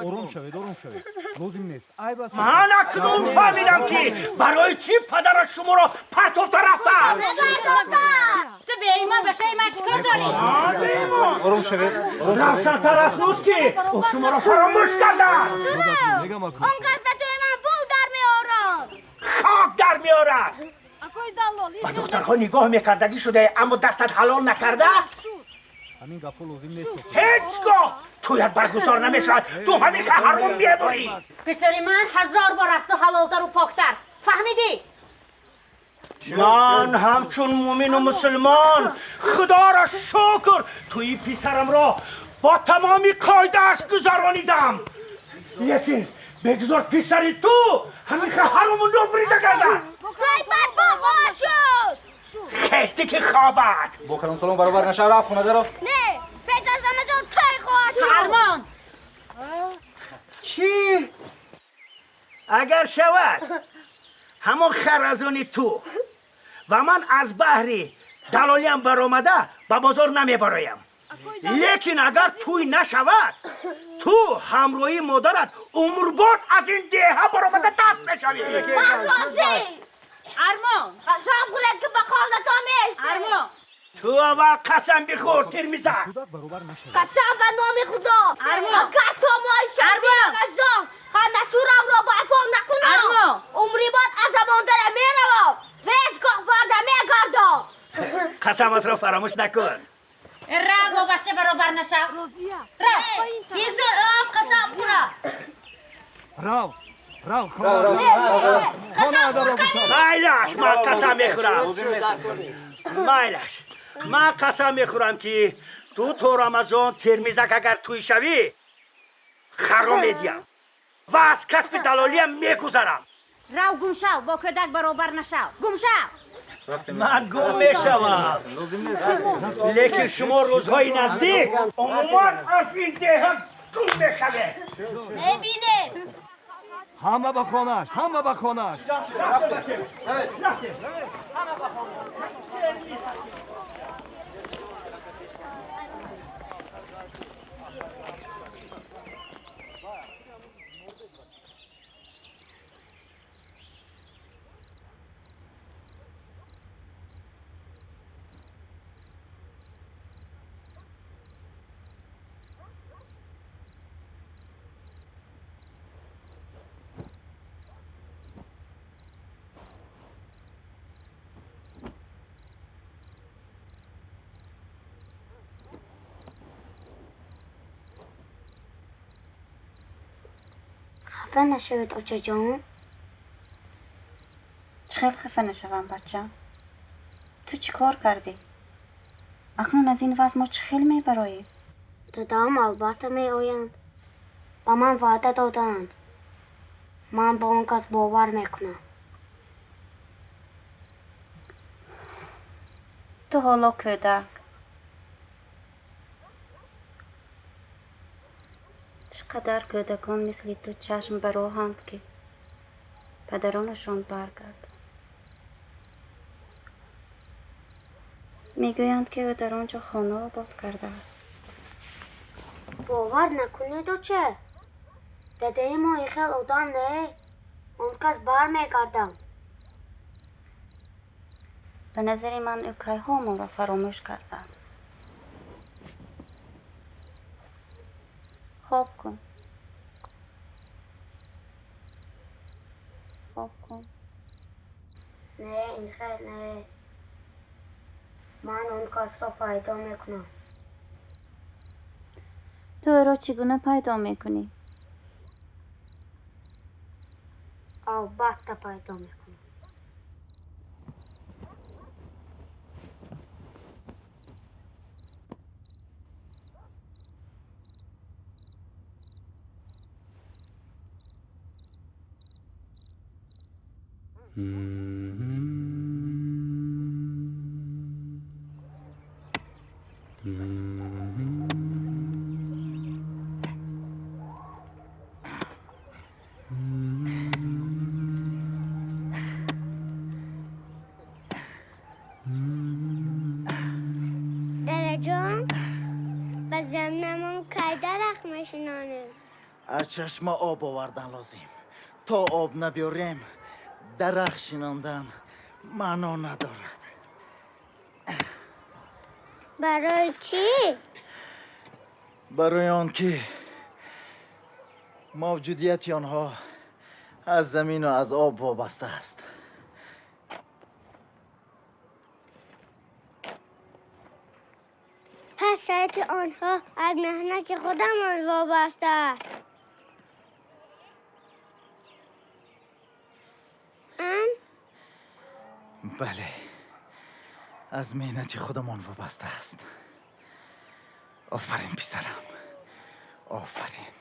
آروم شوید آروم شوید. لازم نیست. من اکنون فهمیدم که برای چی پدرش شما را پرتافته رفته است. تو به ایمان باشه ایمان چیکار داری؟ آروم شوید. روشن‌تر از اوست که او شما را فراموش کرده است. آن کس به توی من پول در میارد. خاک در میارد. به دخترها نگاه میکردگی شده اما دستت حلال نکرده. همین گپو لازم نیست. هیچگاه تویت برگزار نمیشد. تو همیشه حرام میبری. پسر من 1000 بار از تو حلالتر و پاکتر. فهمیدی؟ من همچون مؤمن و مسلمان خدا را شکر توی پسرم را با تمامی قاعده‌اش گذرانیدم. لیکن بگذار پسری تو همیشه حرام و نبریده گردد. توی برپا خواهد شد. خستی که خوابت با کلام سلام برابر نشه. رفت خونه درو. نه پیش از همه جا توی خواهد شد. ارمان چی؟ اگر شود همون خرزونی تو و من از بحری دلالیم برآمده به بازار نمیبرایم. لیکن اگر توی نشود تو همراهی مادرت عمرباد از این دیه برآمده دست میشوی. من راضی. ارمان قسم خورد که به خالت آمیشت. ارمان Ту аввал қасам бихӯр, Термизак. Қасам ба номи Худо, агар то моҳи шарифи Рамазон хатнасурамро барпо накунам, умри бод аз замондара меравам, ҳеҷ гоҳ барда мегардам. Қасаматро фаромӯш накун. Рав, бо бача баробар нашав. Розия. Рав. Бигзор ӯам қасам хӯрад. Рав, рав, хона даро. Майлаш, ман қасам мехӯрам. Майлаш, ман қасам мехӯрам, ки ту то Рамазон, Термизак, агар тӯй шавӣ, харо медиҳам ва аз касби далолиам мегузарам. Рав, гум шав, бо кӯдак баробар нашав, гум шав. Ман гум мешавам, лекин шумо рӯзҳои наздик умуман аз ин деҳа гум мешавед. Мебинем. Ҳама ба хонааш, ҳама ба хонааш. Хафа нашавед, очаҷон. Чӣ хел хафа нашавам, бачам? Ту чӣ кор кардӣ? Акнун аз ин вазъ мо чӣ хел мебароем? Дадаам албатта меоянд. Ба ман ваъда додаанд. Ман ба он кас бовар мекунам. Ту ҳоло кӯдак. Чӣ қадар кӯдакон мисли ту чашм ба роҳанд, ки падаронашон баргарданд. Мегӯянд, ки ӯ дар он ҷо хона обод кардааст. Бовар накунед, оча. Дадаи мо ин хел одам не. Он кас бармегардам. Ба назари ман, ӯ кайҳо моро фаромӯш кардааст. Хоб кун, хоб кун. Не, ин хел не. Ман он касро пайдо мекунам. Ту ӯро чӣ гуна пайдо мекунӣ? Албатта пайдо мекунам. Дадаҷон, ба заминамон кай дарахт мешинонем? Аз чашма об овардан лозим. То об набиёрем, дарахт шинондан маъно надорад. Барои чӣ? Барои он ки мавҷудияти онҳо аз замину аз об вобаста аст. Пас ҳаёти онҳо аз меҳнати худамон вобаста аст. Ам? Бале, аз меҳнати худамон вобаста аст. Офарин, писарам, офарин.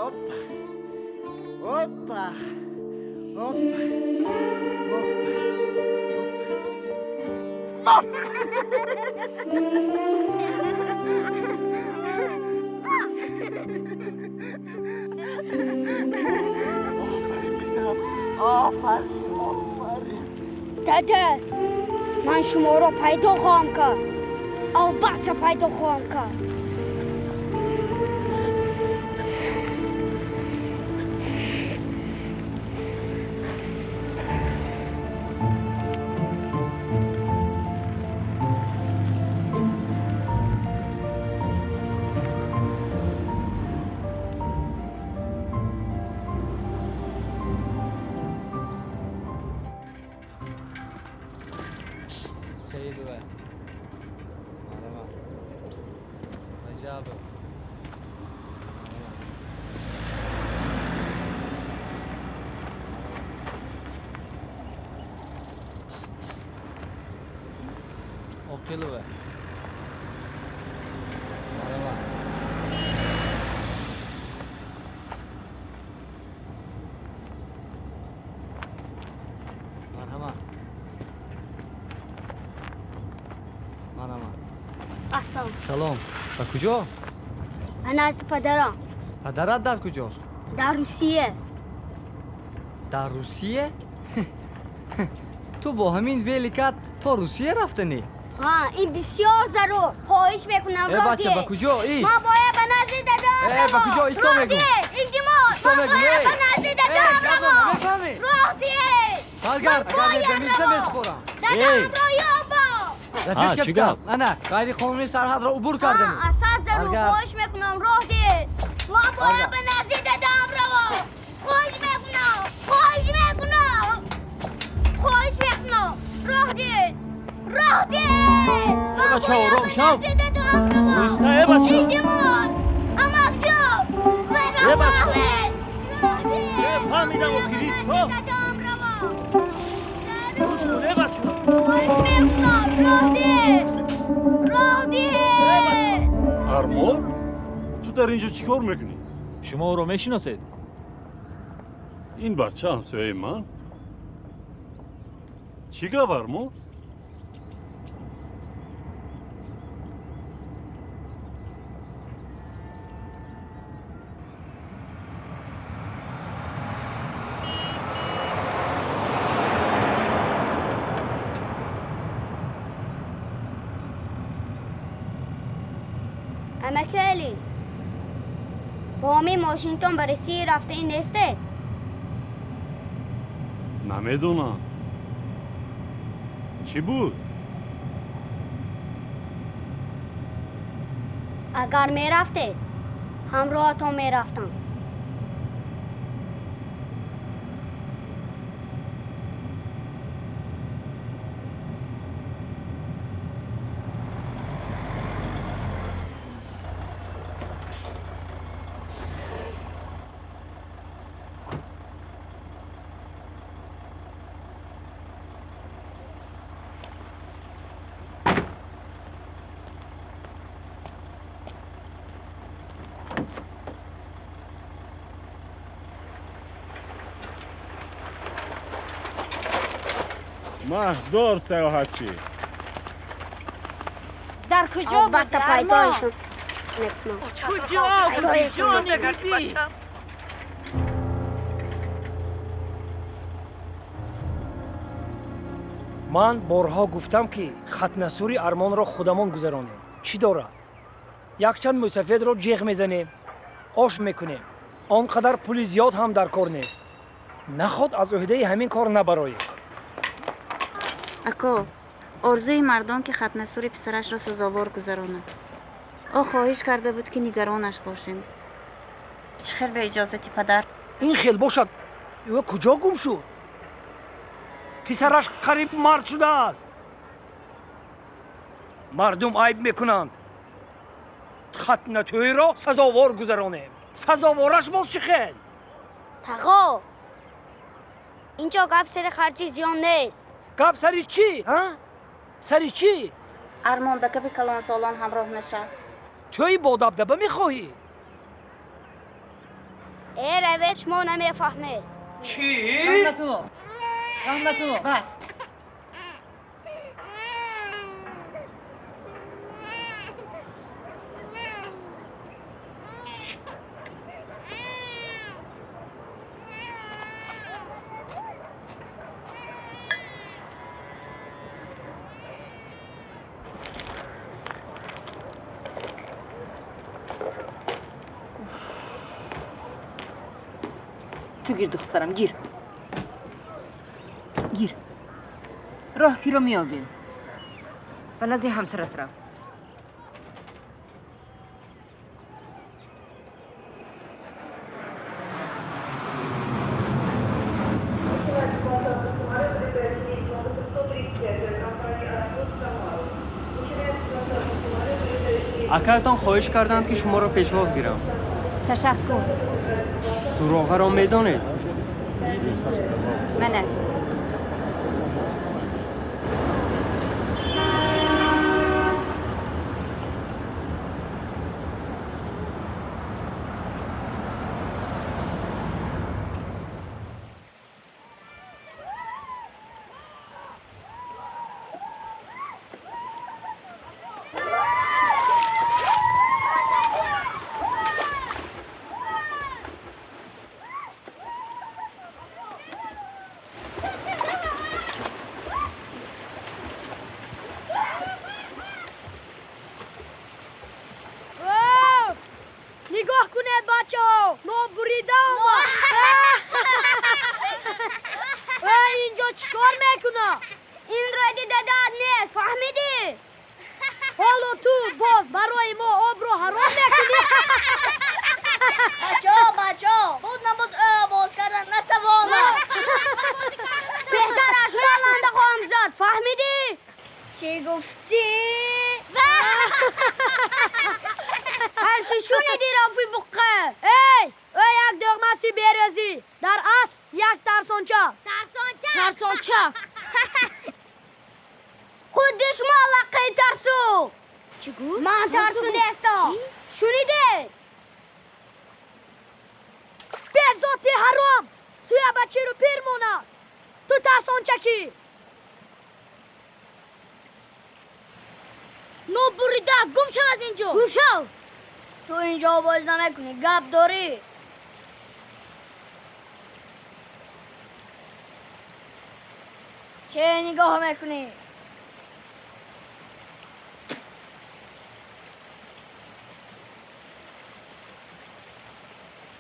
Опа, опа, опа, опа. Офарин, писарам, офарин, офарин. Дада, ман шуморо пайдо хоҳам кард. Албатта пайдо хоҳам кард. Раҷабов. Оқилова. Марҳамат. Марҳамат. Марҳамат. Ассалом. Салом. Ба куҷо? Ба назди падарам. Падарат дар куҷост? Дар Русия. Дар Русия? Ту бо ҳамин великат то Русия рафтанӣ? Ҳа, ин бисёр зарур. Хоҳиш мекунам, Э, роҳ бача, диҳед. ба куҷо? Ис. Ман бояд ба назди дадам Э, равам. ба куҷо? Исто Роҳ мегӯм. диҳед, илтимос. Исто Ман мегӯм, бояд эй. ба назди дадам Эй, гапро равам. намефаҳмӣ? Роҳ диҳед. Баргард, Ман агар бояд заминса равам. месупорам. Дадамро ёбам. Рафиқ чӣ капитан, гап? ана, ғайриқонунӣ сарҳадро убур Ҳа, кардем. асас зарур. Баргард. Хоҳиш мекунам, роҳ диҳед. Ман бояд Баргард. ба назди дадам равам. Хоҳиш мекунам, хоҳиш мекунам. Хоҳиш мекунам, роҳ диҳед. Роҳ диҳед. Ман бача, бояд ором ба шав. назди дадам равам. Оҳиста, э, бача. Илтимос, амакҷон, маро Э, бача. фаҳмед. Роҳ диҳед. Э, фаҳмидам, охир, исто. Дадам равам. Гӯш кун, э, бача. Хоҳиш мекунам, роҳ диҳед. Роҳ диҳед. Армон, ту дар инҷо чӣ кор мекунӣ? Шумо ӯро мешиносед? Ин бача ҳамсояи ман. Чӣ гап, Армон? Амаки Алӣ, бо ҳамин мошинтон ба Русия рафтаи нестед? Намедонам. Чӣ буд? Агар мерафтед, ҳамроҳатон мерафтам. Маҳдор саёҳатчӣ. Дар куҷо Албатта, будӣ, пайдоишон Армон? мекунам. Куҷо будӣ, ҷони биби? Ман борҳо гуфтам, ки хатнасури Армонро худамон гузаронем. Чӣ дорад? Якчанд мӯсафедро ҷеғ мезанем, ош мекунем. Он қадар пули зиёд ҳам дар кор нест. Наход аз ӯҳдаи ҳамин кор набароем. Ако, орзуи мардон ки хатнасури писарашро сазовор гузаронад. Ӯ хоҳиш карда буд, ки нигаронаш бошем. Чӣ хел бе иҷозати падар? Ин хел бошад, ӯ куҷо гум шуд? Писараш қариб мард шудааст. Мардум айб мекунанд. Хатнатӯйро сазовор гузаронем. Сазовораш боз чӣ хел? Тағо, инҷо гап сари харҷи зиён нест. Гап сари чӣ, ҳа? Сари чӣ? Армон ба гапи калонсолон ҳамроҳ нашав. Тӯи бодабдаба мехоҳӣ? Э, равед, шумо намефаҳмед. Чӣ? Раҳматулло, Раҳматулло, бас. Ту гир, духтарам, гир, гир. Роҳ киро меёбем. Ба назди ҳамсарат рав. Акаятон хоҳиш карданд, ки шуморо пешвоз гирам. Ташаккур. Суроғаро медонед? Мана. Нигоҳ кунед, бачаҳо, нобурида омад. Инҷо чӣ кор мекунад? Ин роди дадат нест, фаҳмидӣ? Ҳоло ту боз барои мо обро ҳаром мекунӣ. Бачаҳо, бачаҳо, буд набуд боз кардан натавонад. Беҳтараш баланда хоҳам зад, фаҳмидӣ? Чӣ гуфтӣ? Ҳарчи шунидӣ, Рафи буққа. Эй, эй, як дӯғмасти берӯзӣ, дар асл як тарсонча. Тарсонча. Тарсонча. Худи шумо аллақай тарсу. Чӣ гуфт? Ман тарсу нестам. Шунидӣ? Безоти ҳаром! Туя ба чиру пир монад. Ту тарсончакӣ. Нобурида, гум шав аз ин ҷо. Гум шав. Ту инҷо боз намекунӣ, гап дорӣ. Чӣ нигоҳ мекунӣ?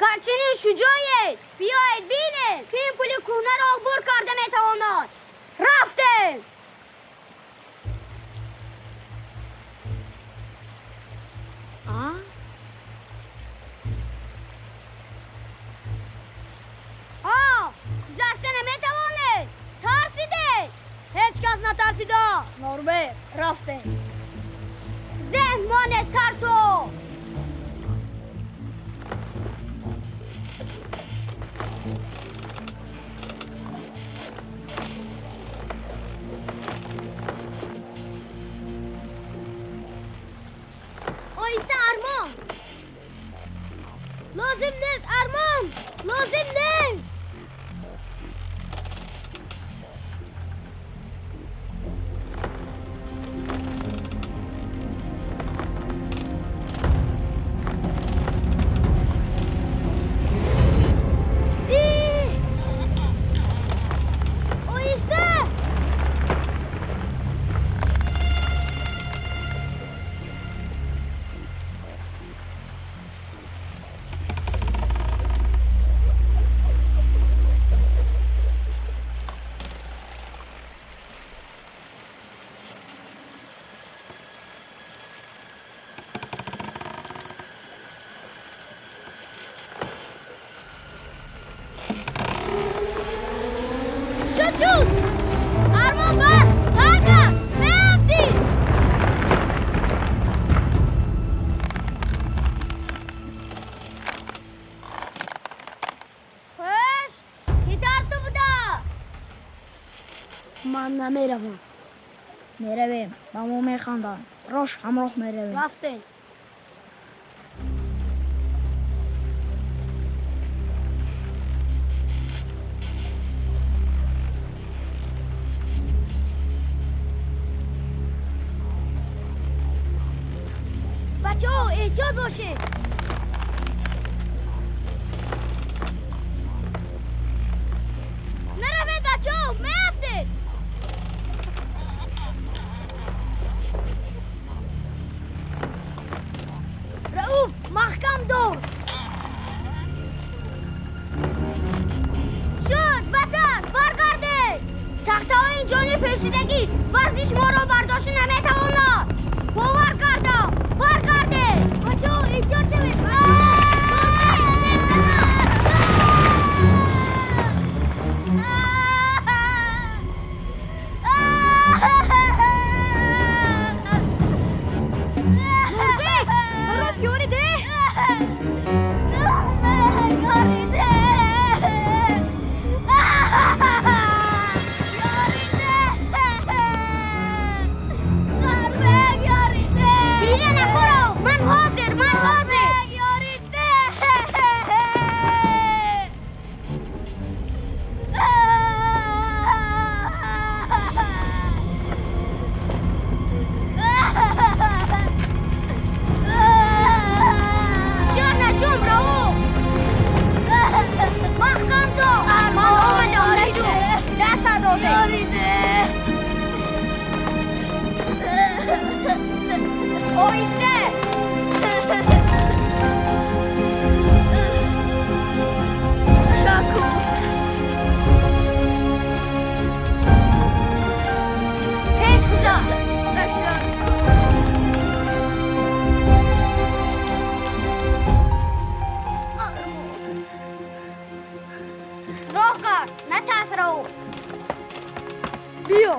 Гарчанин шуҷоед, биёед бинед, ки ин пули кӯҳнаро убур карда метавонад. Рафтем! Гузашта наметавонед! Тарсидед! Ҳеҷ кас натарсида! Норбек, рафтем. Зеҳн монед, тарсо! Оҳиста, Армон! Лозим нест, Армон! Лозим нест! Оҳиста! Шуд, шуд! Армон, бас! Баргард! Меафтӣ! Хуш! Ки тарсу будааст? Ман намеравам. Меравем, ба мо механданд. Рош ҳамроҳ меравем. Рафтем. Бачаҳо, эҳтиёт бошед. Наравед, бачаҳо, меафтед! Рауф, маҳкам дор. Шуд, бас аст, баргардед! Тахтаҳои ҷони пӯшидагӣ вазни шуморо бардошта наметавонад. Бовар кардам, баргардед! Бачаҳо, эҳтиёт шавед. роҳ деҳ. Оҳиста. Ташаккур. Пеш гузар. Роҳ кард, натарс, Рауф. Биё.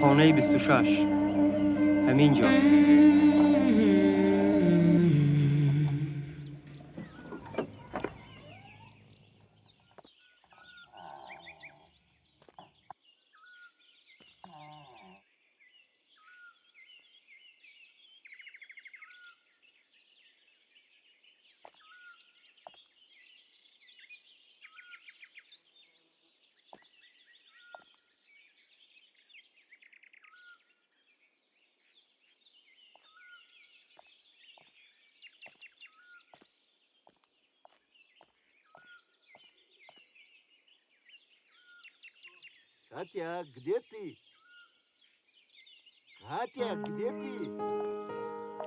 Хонаи 26. Ҳамин ҷо. Катя, где ты? Катя, где ты?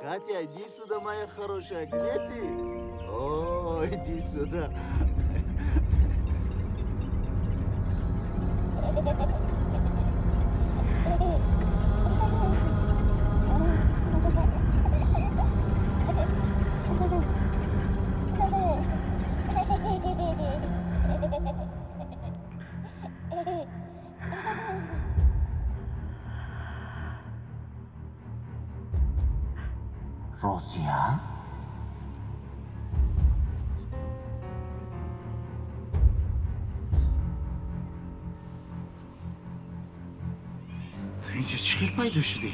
Катя, иди сюда, моя хорошая, где ты? О, иди сюда. Розия? Ту инҷа чӣ хел пайдо шудӣ?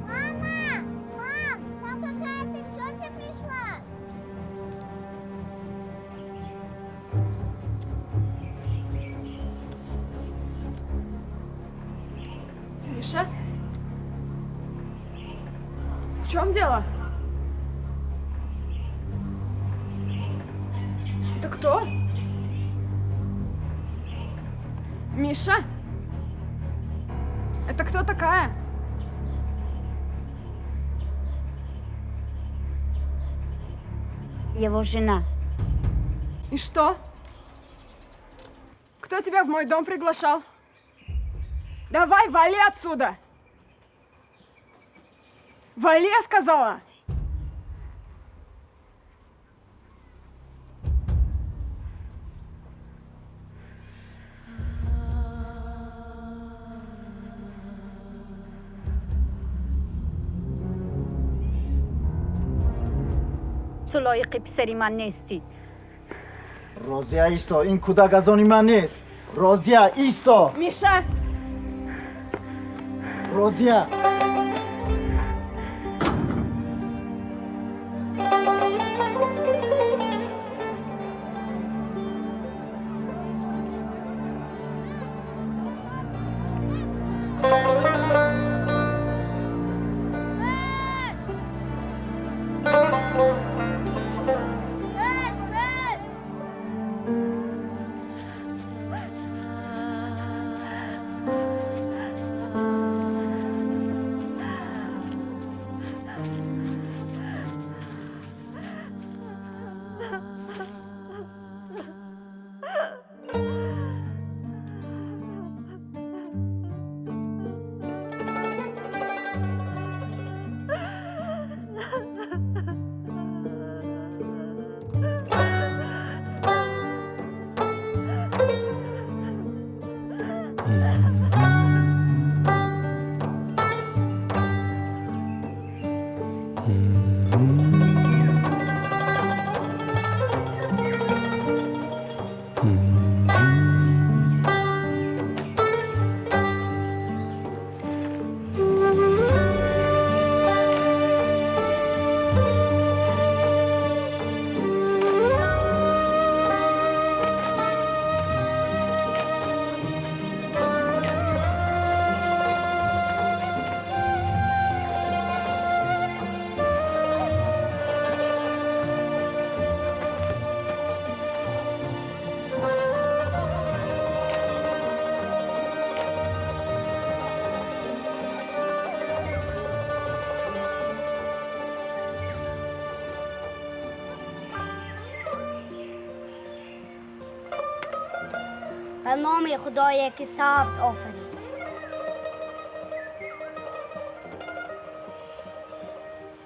Мама! Мам, там какая-то тетя пришла. Миша? В чем дело? Это кто? Миша? Это кто такая? Его жена. И что? Кто тебя в мой дом приглашал? Давай, вали отсюда! Вали, я сказала! Ту лоиқи писари ман нестӣ. Розия, исто, ин кӯдак аз они ман нест. Розия, исто! Миша! Розия! Ба номи Худое ки сабз офарид.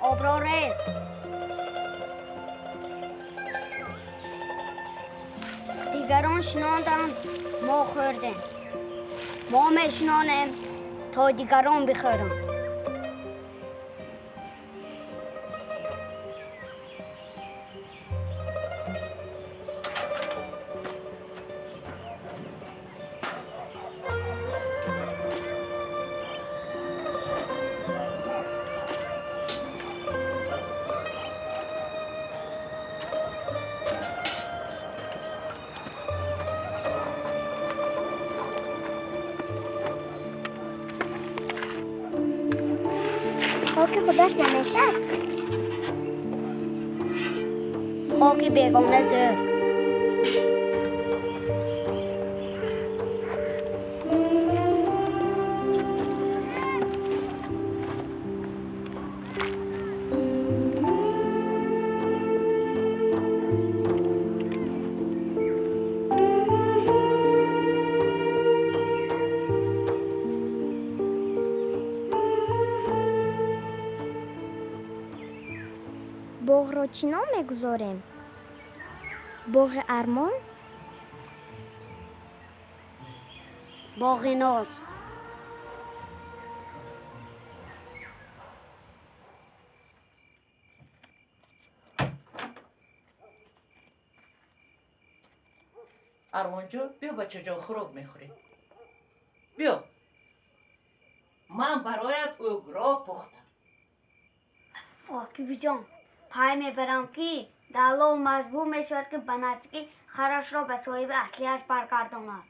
Обро рез. Дигарон шинонданд, мо хӯрдем. Мо мешинонем, то дигарон бихӯранд. Хоки худаш намешад. Хоки бегона зӯр. Боғро чӣ ном мегузорем? Боғи Армон? Боғи Ноз. Армонҷон, биё бачаҷон, хӯрок мехӯрем. Биё. Ман бароят угро пухтам. Оҳ, бибиҷон, пай мебарам ки даллол маҷбур мешавад ки ба наздикӣ харашро ба соҳиби аслиаш баргардонад.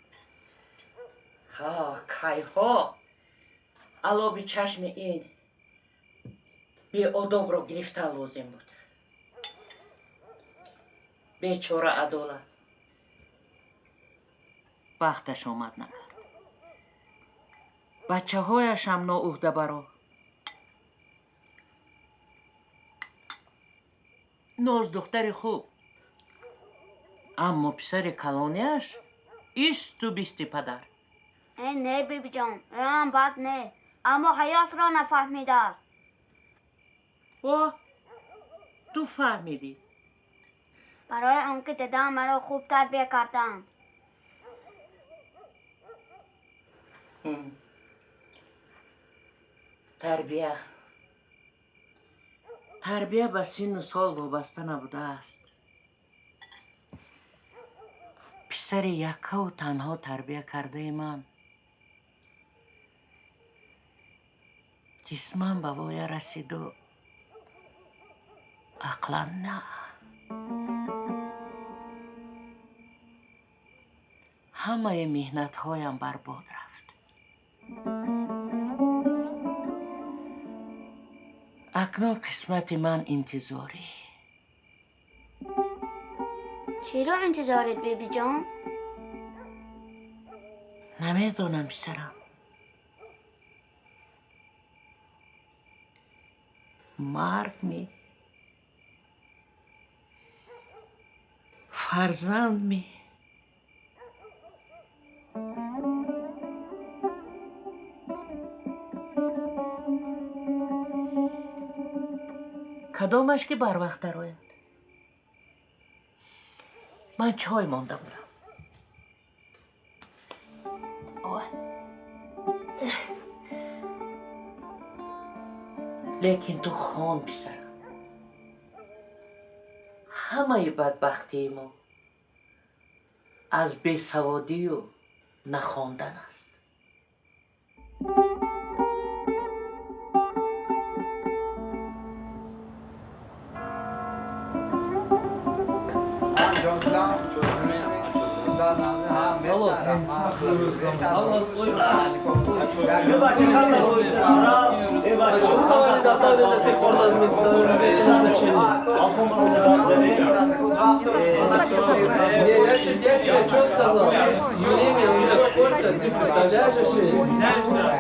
Ҳа, кайҳо алоби чашми ин беодобро гирифтан лозим буд. Бечора Адолат бахташ омад накард. Бачаҳояшам ноуҳдабаро. Ноз духтари хуб, аммо писари калониаш исту бисти падар. Э, не, бибиҷон, ӯам бад не, аммо ҳаётро нафаҳмидааст. О, ту фаҳмидӣ. Барои он ки дадам маро хуб тарбия карданд. Тарбия. Тарбия ба синну сол вобаста набудааст. Писари яккаву танҳо тарбия кардаи ман ҷисман ба воя расиду ақлан на. Ҳамаи меҳнатҳоям барбод рафт. Акнун қисмати ман интизорӣ. Чиро интизоред, бибиҷон? Намедонам, писарам. Марг ми? Фарзанд ми? Кадомаш ки барвақт дарояд? Ман чой монда будам. Лекин ту хон, писарам. Ҳамаи бадбахтии мо аз бесаводию нахондан аст. Почему товары доставили до сих пор до назначения? Не, я тебе что сказал? Время уже сколько, ты представляешь вообще?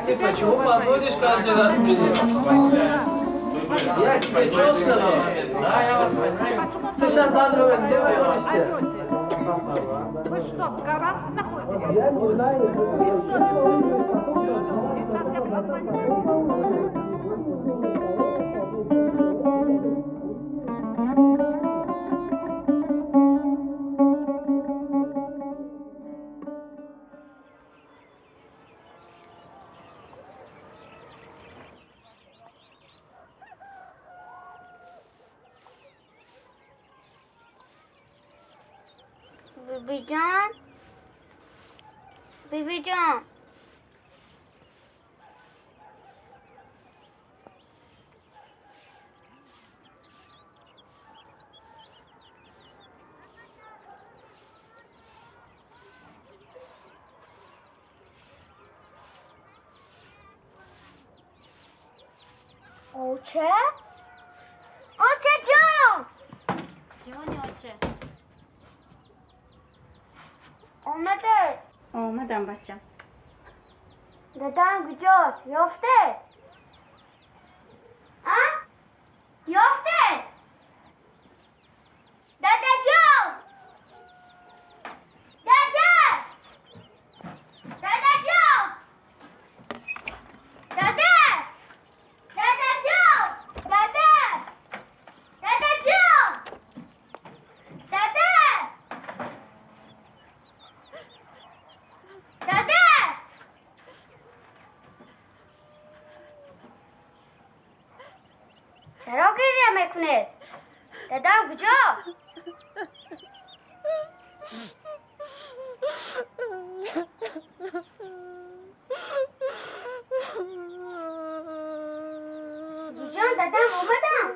Ты почему подводишь каждый раз меня? Я тебе что сказал? Ты сейчас заново где находишься? Вы что, в горах находитесь? بیبی جان، بیبی جان، اوچه؟ اوچه جان، جانی اوچه آمده. آمدم بچم. دادم کجاست؟ یافته؟ ها؟ یافته؟ دادا جان، دادا، دادا جان، دادا، دادا جان، دادا، دادا جان، دادا، دادا. چرا گریه میکنید؟ دادم کجاست؟ جان دادم اومدم.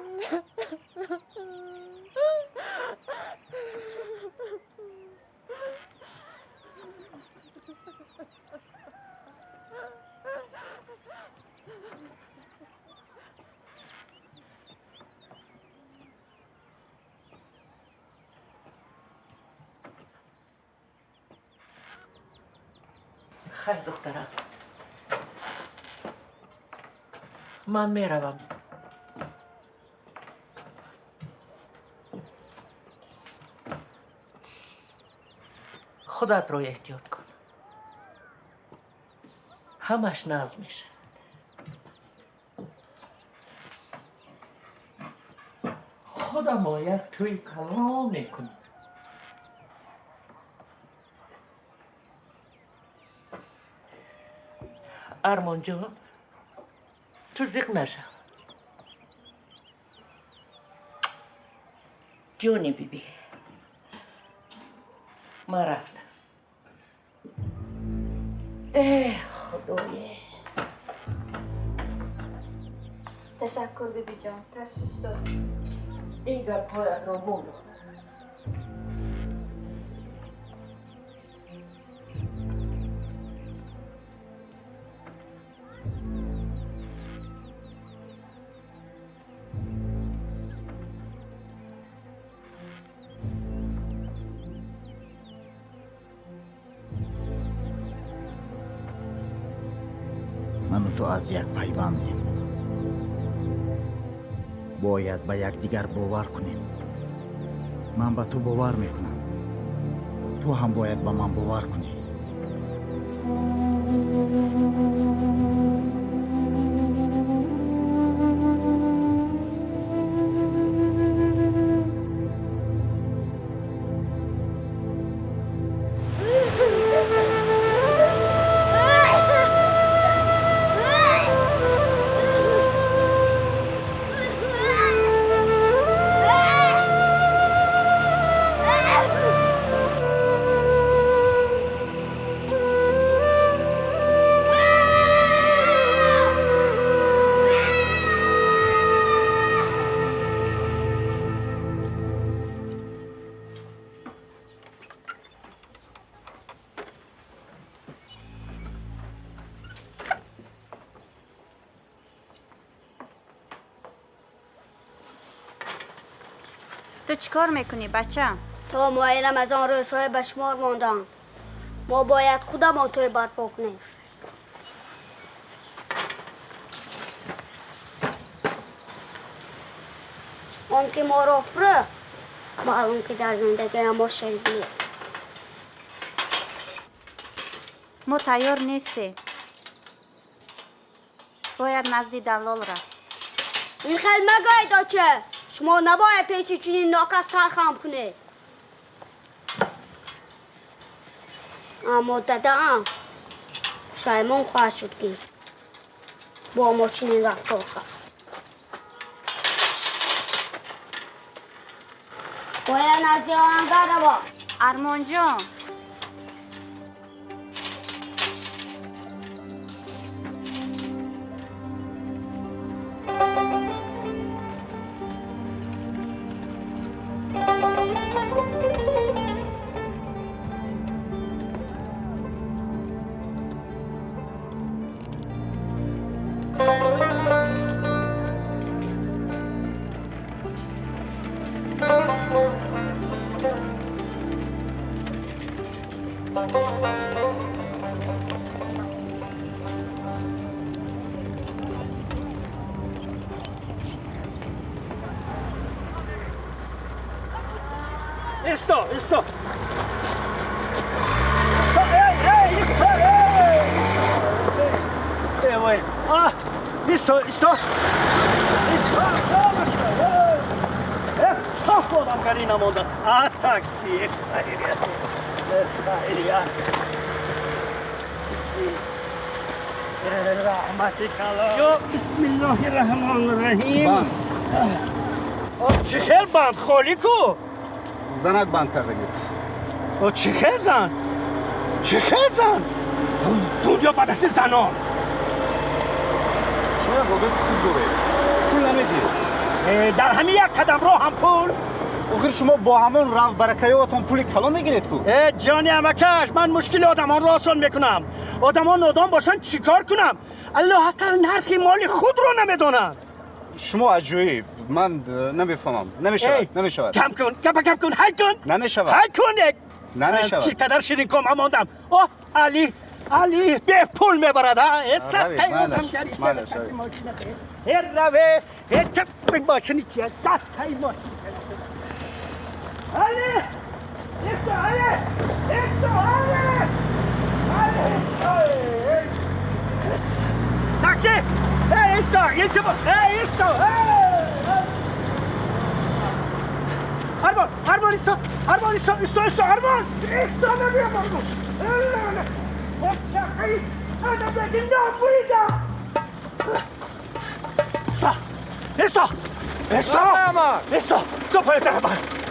خیر دخترم، من میروم. خودت رو احتیاط کن، همش ناز میشه. خودم باید توی کلام میکنم. ارمان جان، تو زیق نشم. جونی بیبی، من رفتم. ای خدایه. تشکر بیبی جان، تشویش داد. این گپ‌هایت را مو دادم. من و تو از یک پیوندیم، باید به یکدیگر باور کنیم. من به تو باور میکنم، تو هم باید به من باور کنی. تو چیکار میکنی بچه؟ تا ماه رمضان روزهای به شمار ماندن، ما باید خودمان توی برپا کنیم. آن که ما را فروخت، معلوم که در زندگی ما شریک نیست. Мо тайёр нестем. Бояд назди даллол рафт. Ин хел магӯед, оча. Шумо набояд пеши чунин нокас сар хам кунед. Аммо дадаам пушаймон хоҳад шуд, ки бо мо чунин рафтор кард. Бояд назди оҳангар равам. Армонҷон. Исто, исто. Эй, эй, исто, эй! Эй, вой. А, исто, исто. Исто, исто, одамкарӣ намонда. А, такси, хайрият. Хайрият. Раҳмати калон. Ё бисмиллоҳи раҳмони раҳим. Чӣ хел банд холӣ ку? Занак банд кардагӣ. Чӣ хел зан? Чӣ хел зан? Дунё ба дасти занон. Шумо як одати хуб доред. Пул намедиҳед. Дар ҳамин як қадам роҳ ҳам пул. Охир шумо бо ҳамон рафт баракаётон пули калон мегиред ку? Э, ҷони амакаш, ман мушкили одамонро осон мекунам. Одамон нодон бошанд, чӣ кор кунам? Аллоҳ ақал нархи моли худро намедонанд. Шумо аҷоиб. Ман намефаҳмам. Намешавад, намешавад. Кам кун, капа кам кун, ҳай кун. Намешавад. Ҳай кун. Намешавад. Чӣ қадар ширинком мондам. О, Али, Али бепул мебарад, а? Э, садқаи одамгарӣ. Э, раве, э, мошини чия? Садқаи мошин. Али! Исто, Али! Исто, Али! Али, исто! Такси! Эй, исто! Илтимос! Эй, исто! Эй! Армон! Армон, исто! Армон, исто! Исто, исто! Армон! Исто, набиям, Армон! Исто! Исто! Исто! Исто! То поетар,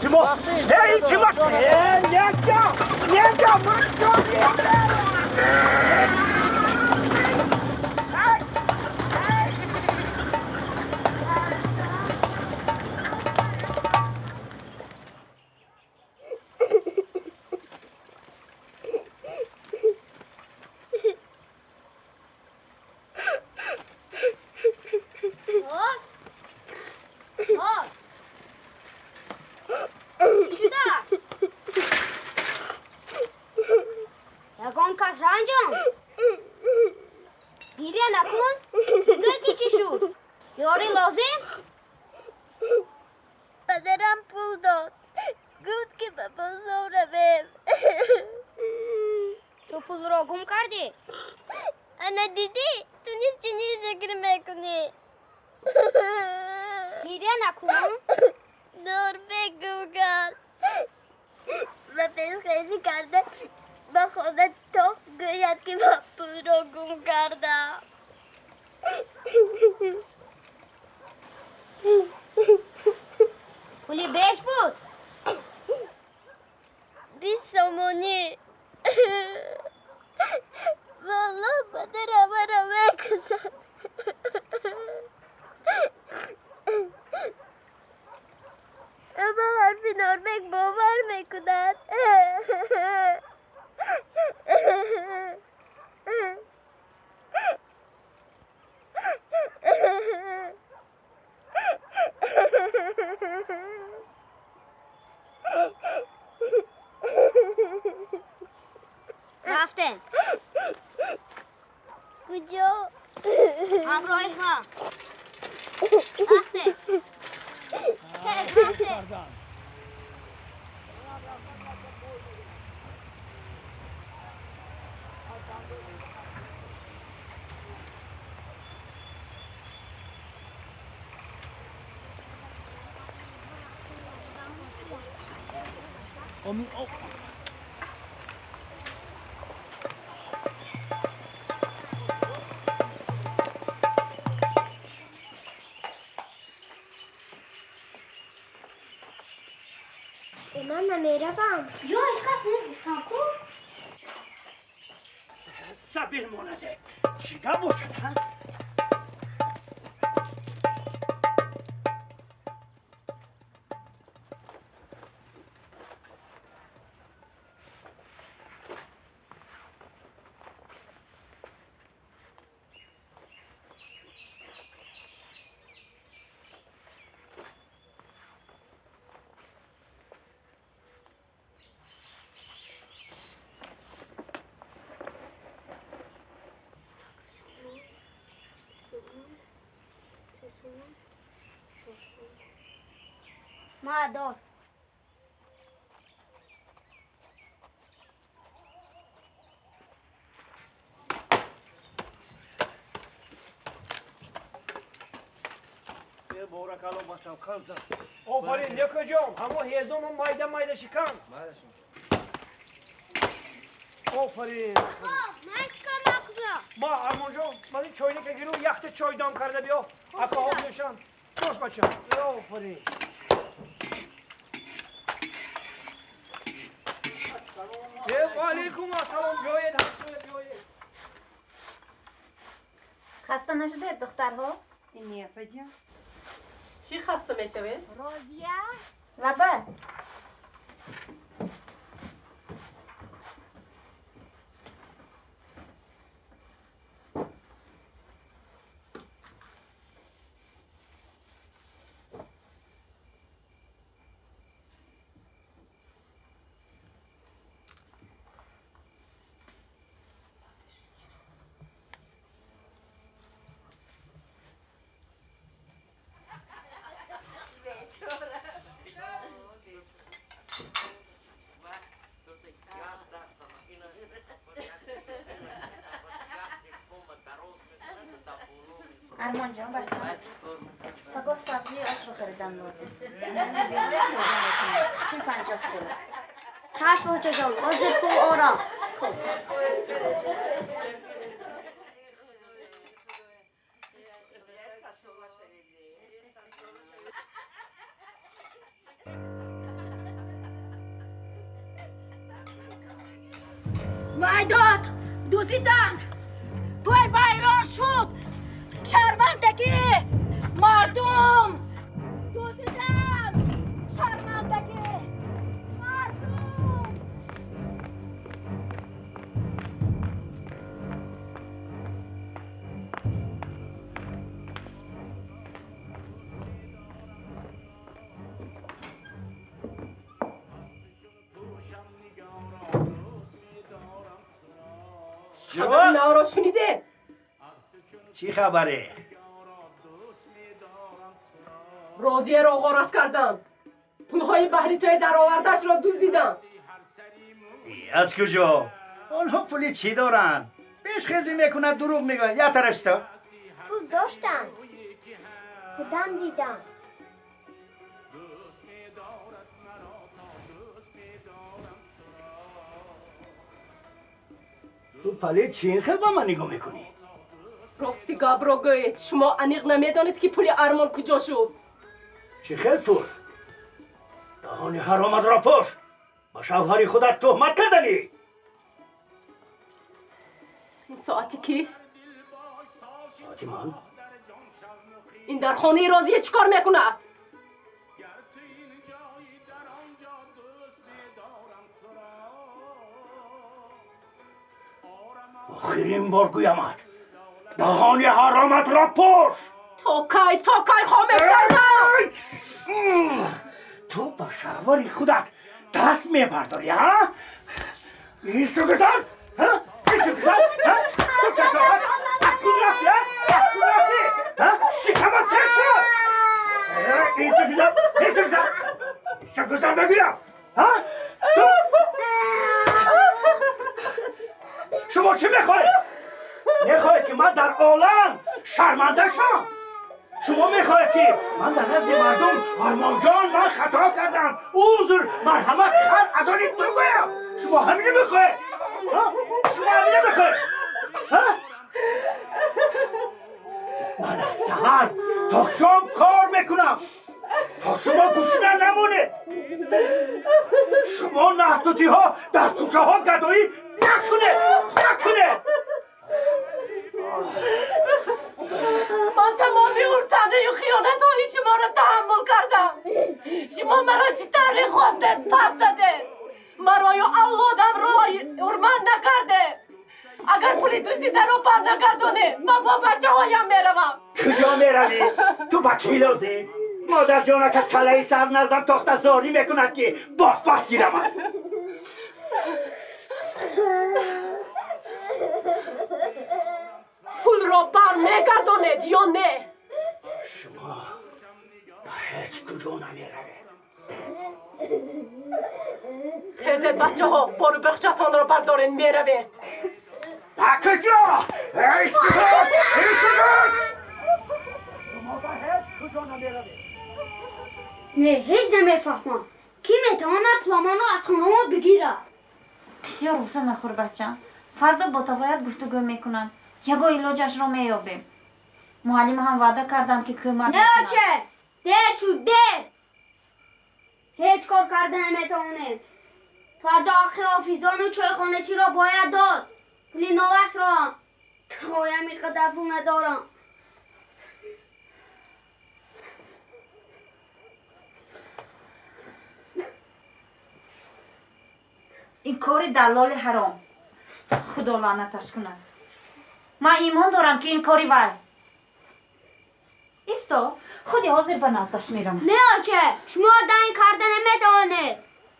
Тимоф! Эй, Тимоф! Эй, нельзя! Нельзя! Ягон кас ранҷон? Гиря накун. Бигӯй ки чӣ шуд? Ёрӣ лозим? Падарам пул дод. Гуфт ки ба бозор равем. Ту пулро гум кардӣ? Ана дидӣ, ту низ чунин фикр мекунӣ. Гиря накун. Норбек гум кард. Ба пешхезӣ карда ба хона то гӯяд ки ман пулро гум кардам. Пули беш буд? 20 сомонӣ. Валло падарам маро мекушад. Ба ҳарфи Норбек бовар мекунад. Рафтем. Куҷо? Ҳамроҳи ман. Рафтем. Рафтем. Ман намеравам. Ё ҳеҷ кас нест гуфтам ку. Сабир монаде. Чӣ гап бошад, ҳа? Мадор. Офарин, Якоҷон, ҳамо ҳезуму майда майда шикан. Офарин. Ман чикор мекунам? Ма Армонҷон, ман ин чойника гиру якта чой дам карда биё. Ака об нӯшам. Бош бачам. Офарин. Алейкум ассалом, биёед ҳамсоя, биёед. Хаста нашудед, духтарҳо? Не, апаҷон. Чӣ хаста мешавед? Розия? Лаба. Армонҷон, бачам, пагоҳ сабзии ошро харидан лозим. 40-50 кило. Чашм, очаҷон, ҳозир пул орам. Хуб. Вайдод, дуздиданд. Той вайрон шуд. Шармандагӣ! Мардум! Дуздиданд! Шармандагӣ! Мардум! Хабари навро шунидед? Чӣ хабаре? Розияро ғорат карданд. Пулҳои баҳри тӯй даровардаашро дуздиданд. Аз куҷо? Онҳо пули чӣ доранд? Бешхезӣ мекунад, дурӯғ мегӯяд. Як тараф исто. Пул доштанд. Худам дидам. Ту пале чӣ ин хел ба ман нигоҳ мекунӣ? Рости гапро гӯед, шумо аниқ намедонед, ки пули Армон куҷо шуд. Чӣ хел пул? Даҳони ҳароматро пӯш! Ба шавҳари худат туҳмат карданӣ? Ин соати кӣ? Соати ман? Ин дар хонаи Розия чӣ кор мекунад? Охирин бор гӯямат, даҳони ҳароматро пӯш! То кай, то кай хомӯш кардам? Ту ба шавҳари худат даст мебардорӣ, ҳа? Ису гузар, ҳа? Ису гузар, ҳа? Ту касофат аз худ рафтӣ, ҳа? Аз худ рафтӣ, ҳа? Шикама сер шуд! Ису гузар, ису гузар, ису гузар мегӯям, ҳа? Ту шумо чӣ мехоҳед? Мехоҳед, ки ман дар олам шарманда шавам? Шумо мехоҳед, ки ман дар назди мардум «Армонҷон, ман хато кардам, узр, марҳамат, хар аз они ту» гӯям? Шумо ҳамино мехоҳед? Шумо ҳамино мехоҳед? Ман аз саҳар то шом кор мекунам, то шумо гушна намонед, шумо наҳтутиҳо дар кӯчаҳо гадоӣ накунед, накунед. Ман тамоми уртанаю хиёнатҳои шуморо таҳаммул кардам. Шумо маро чӣ тавре хостед пас задед, марою авлодамро ҳурмат накардед. Агар пули дуздидаро барнагардонед, ман бо бачаҳоям меравам. Куҷо меравӣ? Ту ба кӣ лозим? Модарҷонака калаи сар наздам тохта зорӣ мекунад, ки боз пас гирамад. Пулро бармегардонед ё не? Шумо ба ҳеҷ куҷо намеравед. Хезед, бачаҳо, бору бахчатонро бардоред, меравем. Ба куҷо? Эй сугут, эй сугут! Шумо ба ҳеҷ куҷо намеравед. Не, ҳеҷ намефаҳмам, кӣ метавонад пуламонро аз хонамо бигирад? Бисёр ғусса нахӯр, бачам. Фардо бо тағоят гуфтугӯ мекунам, ягон илоҷашро меёбем. Муаллим ҳам ваъда карданд, ки кӯмак Не, оче, дер шуд, дер. Ҳеҷ кор карда наметавонем. Фардо ҳаққи ҳофизону чойхоначиро бояд дод, пули новашро ҳам. Тағоям ин қадар пул надорам. Ин кори даллоли ҳаром, худо лаънаташ кунад. Ман имон дорам, ки ин кори вай. Исто, худи ҳозир ба наздаш меравам. Не, оче, шумо даин карда наметавонед.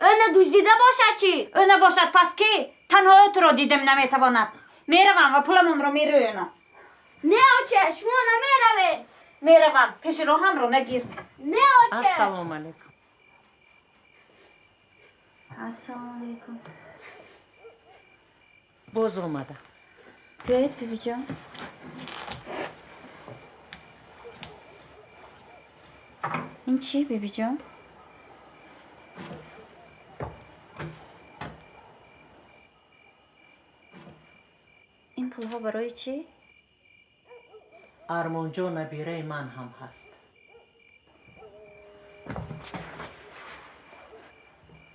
Ӯ надуздида бошад чӣ? Ӯ набошад, пас кӣ? Танҳо ӯ туро дидем наметавонад. Меравам ва пуламонро мерӯёнам. Не, оче, шумо намеравед. Меравам, пеши роҳамро нагир. Не, оче. Ассалому алайкум. Ассалому алайкум. Боз омадам. Биёед, бибиҷон. Ин чӣ, бибиҷон? Ин пулҳо барои чӣ? Армонҷон, набираи ман ҳам ҳаст.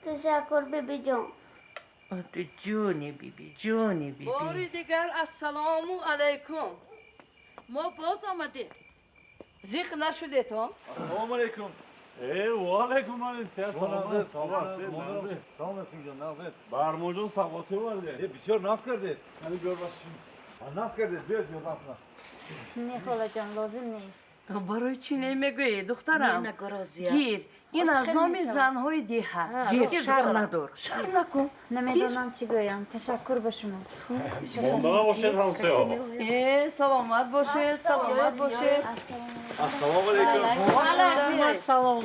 Ташаккур, бибиҷон. Ту ҷони биби, ҷони биби. Бори дигар ассалому алайкум. Мо боз омадем. Зиқ нашудетон? Ассалому алайкум. Ва алайкум алайкум. Салом. Салом, Расимҷон, нағзед. Ба Армонҷон савғотӣ овардед. Бисёр нағз кардед. Ҳани биёр, башин. Нағз кардед, биёед, ёрдам кунам. Не, холаҷон, лозим нест. Барои чӣ намегӯӣ, духтарам? Гир, ин аз номи занҳои деҳа. Гир, шарм надор, шарм накун. Намедонам чӣ гӯям. Ташаккур ба шумо. Монда набошед, ҳамсояҳо. Э, саломат бошед, саломат бошед. Ассалому алайкум. Алайкум ассалом.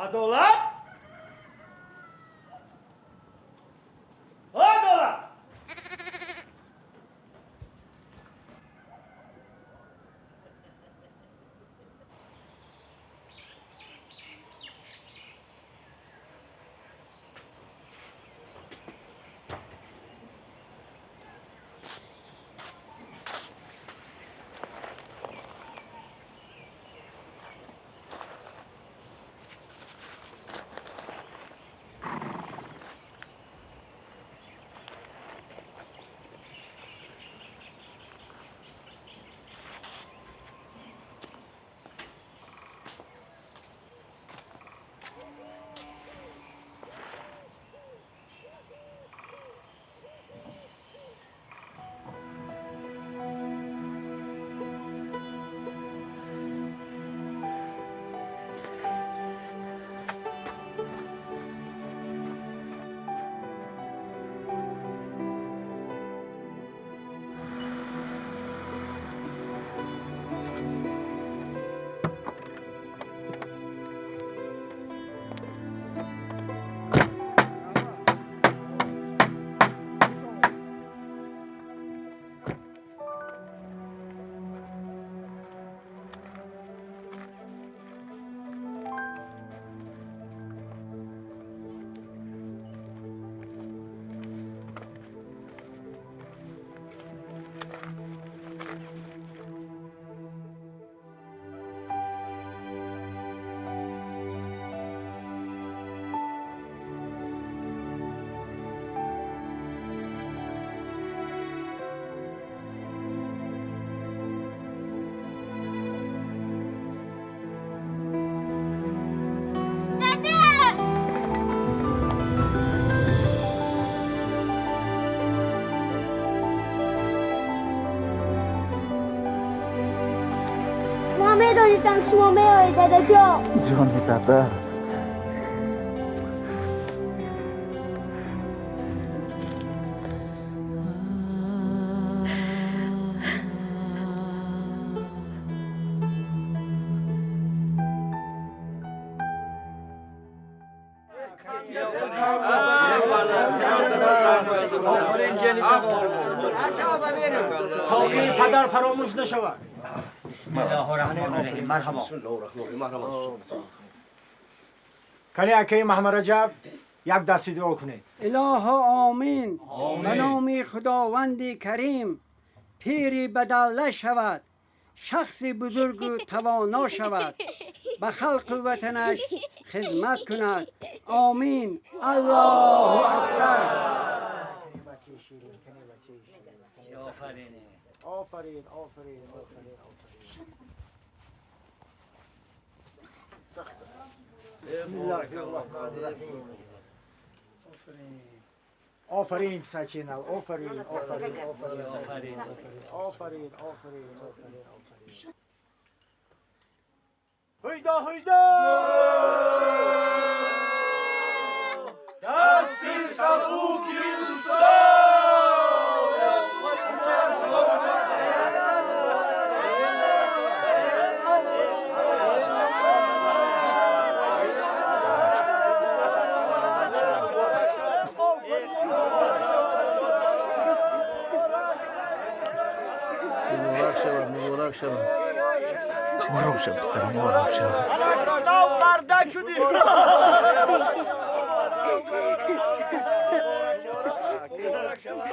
Адолат? Адолат! Ман медонистам ки шумо меоед, дадаҷон. Ҷони дада. Тоқи падар фаромӯш нашавад. Бисмиллоҳир-раҳмонир-раҳим. Марҳабо. Кани акаи Маҳмад Раҷаб як дасти дуо кунед. Илоҳо омин. Ба номи Худованди Карим пири бадалла шавад, шахси бузургу тавоно шавад, ба халқу ватанаш хизмат кунад. Омин. Аллоҳу акбар. Офарин, офарин, офарин, офарин. Офарин, Сачинал, офарин, офарин, офарин, офарин, офарин, офарин, офарин, офарин. Ҳуйда, ҳуйда! Дасти сабуки устод! Муборак шавад, муборак шавад, писарам, муборак шавад. Нав мардак шудӣ. Муборак шавад.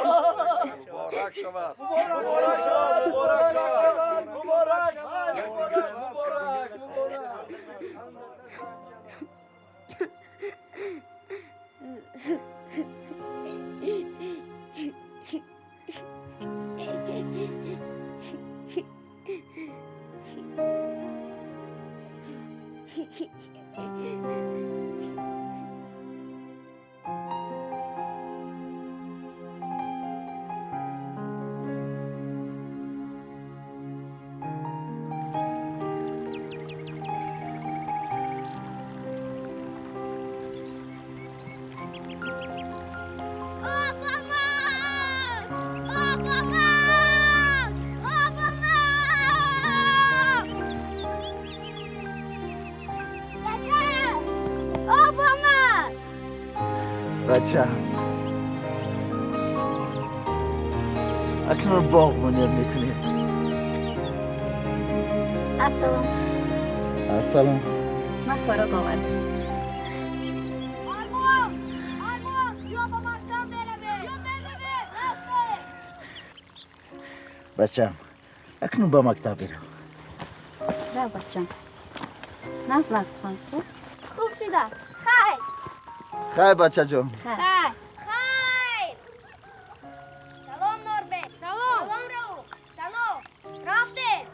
Муборак шавад, муборак шавад, муборак, муборак, муборак. Бачам, акнун боғ бунёд мекунем. Ассалом. Ассалом. Ман хӯрок овардам. Армон! Армон! Биё ба мактаб меравем! Биё меравем! Рафтем! Бачам, акнун ба мактаб бирав. Рав, бачам. Нағз нағз хон. Хуб шуда. Хайр! Хайр, бачаҷон. Хайр! Хайр! Салом, Норбек! Салом! Салом, Рауф! Салом! Рафтем!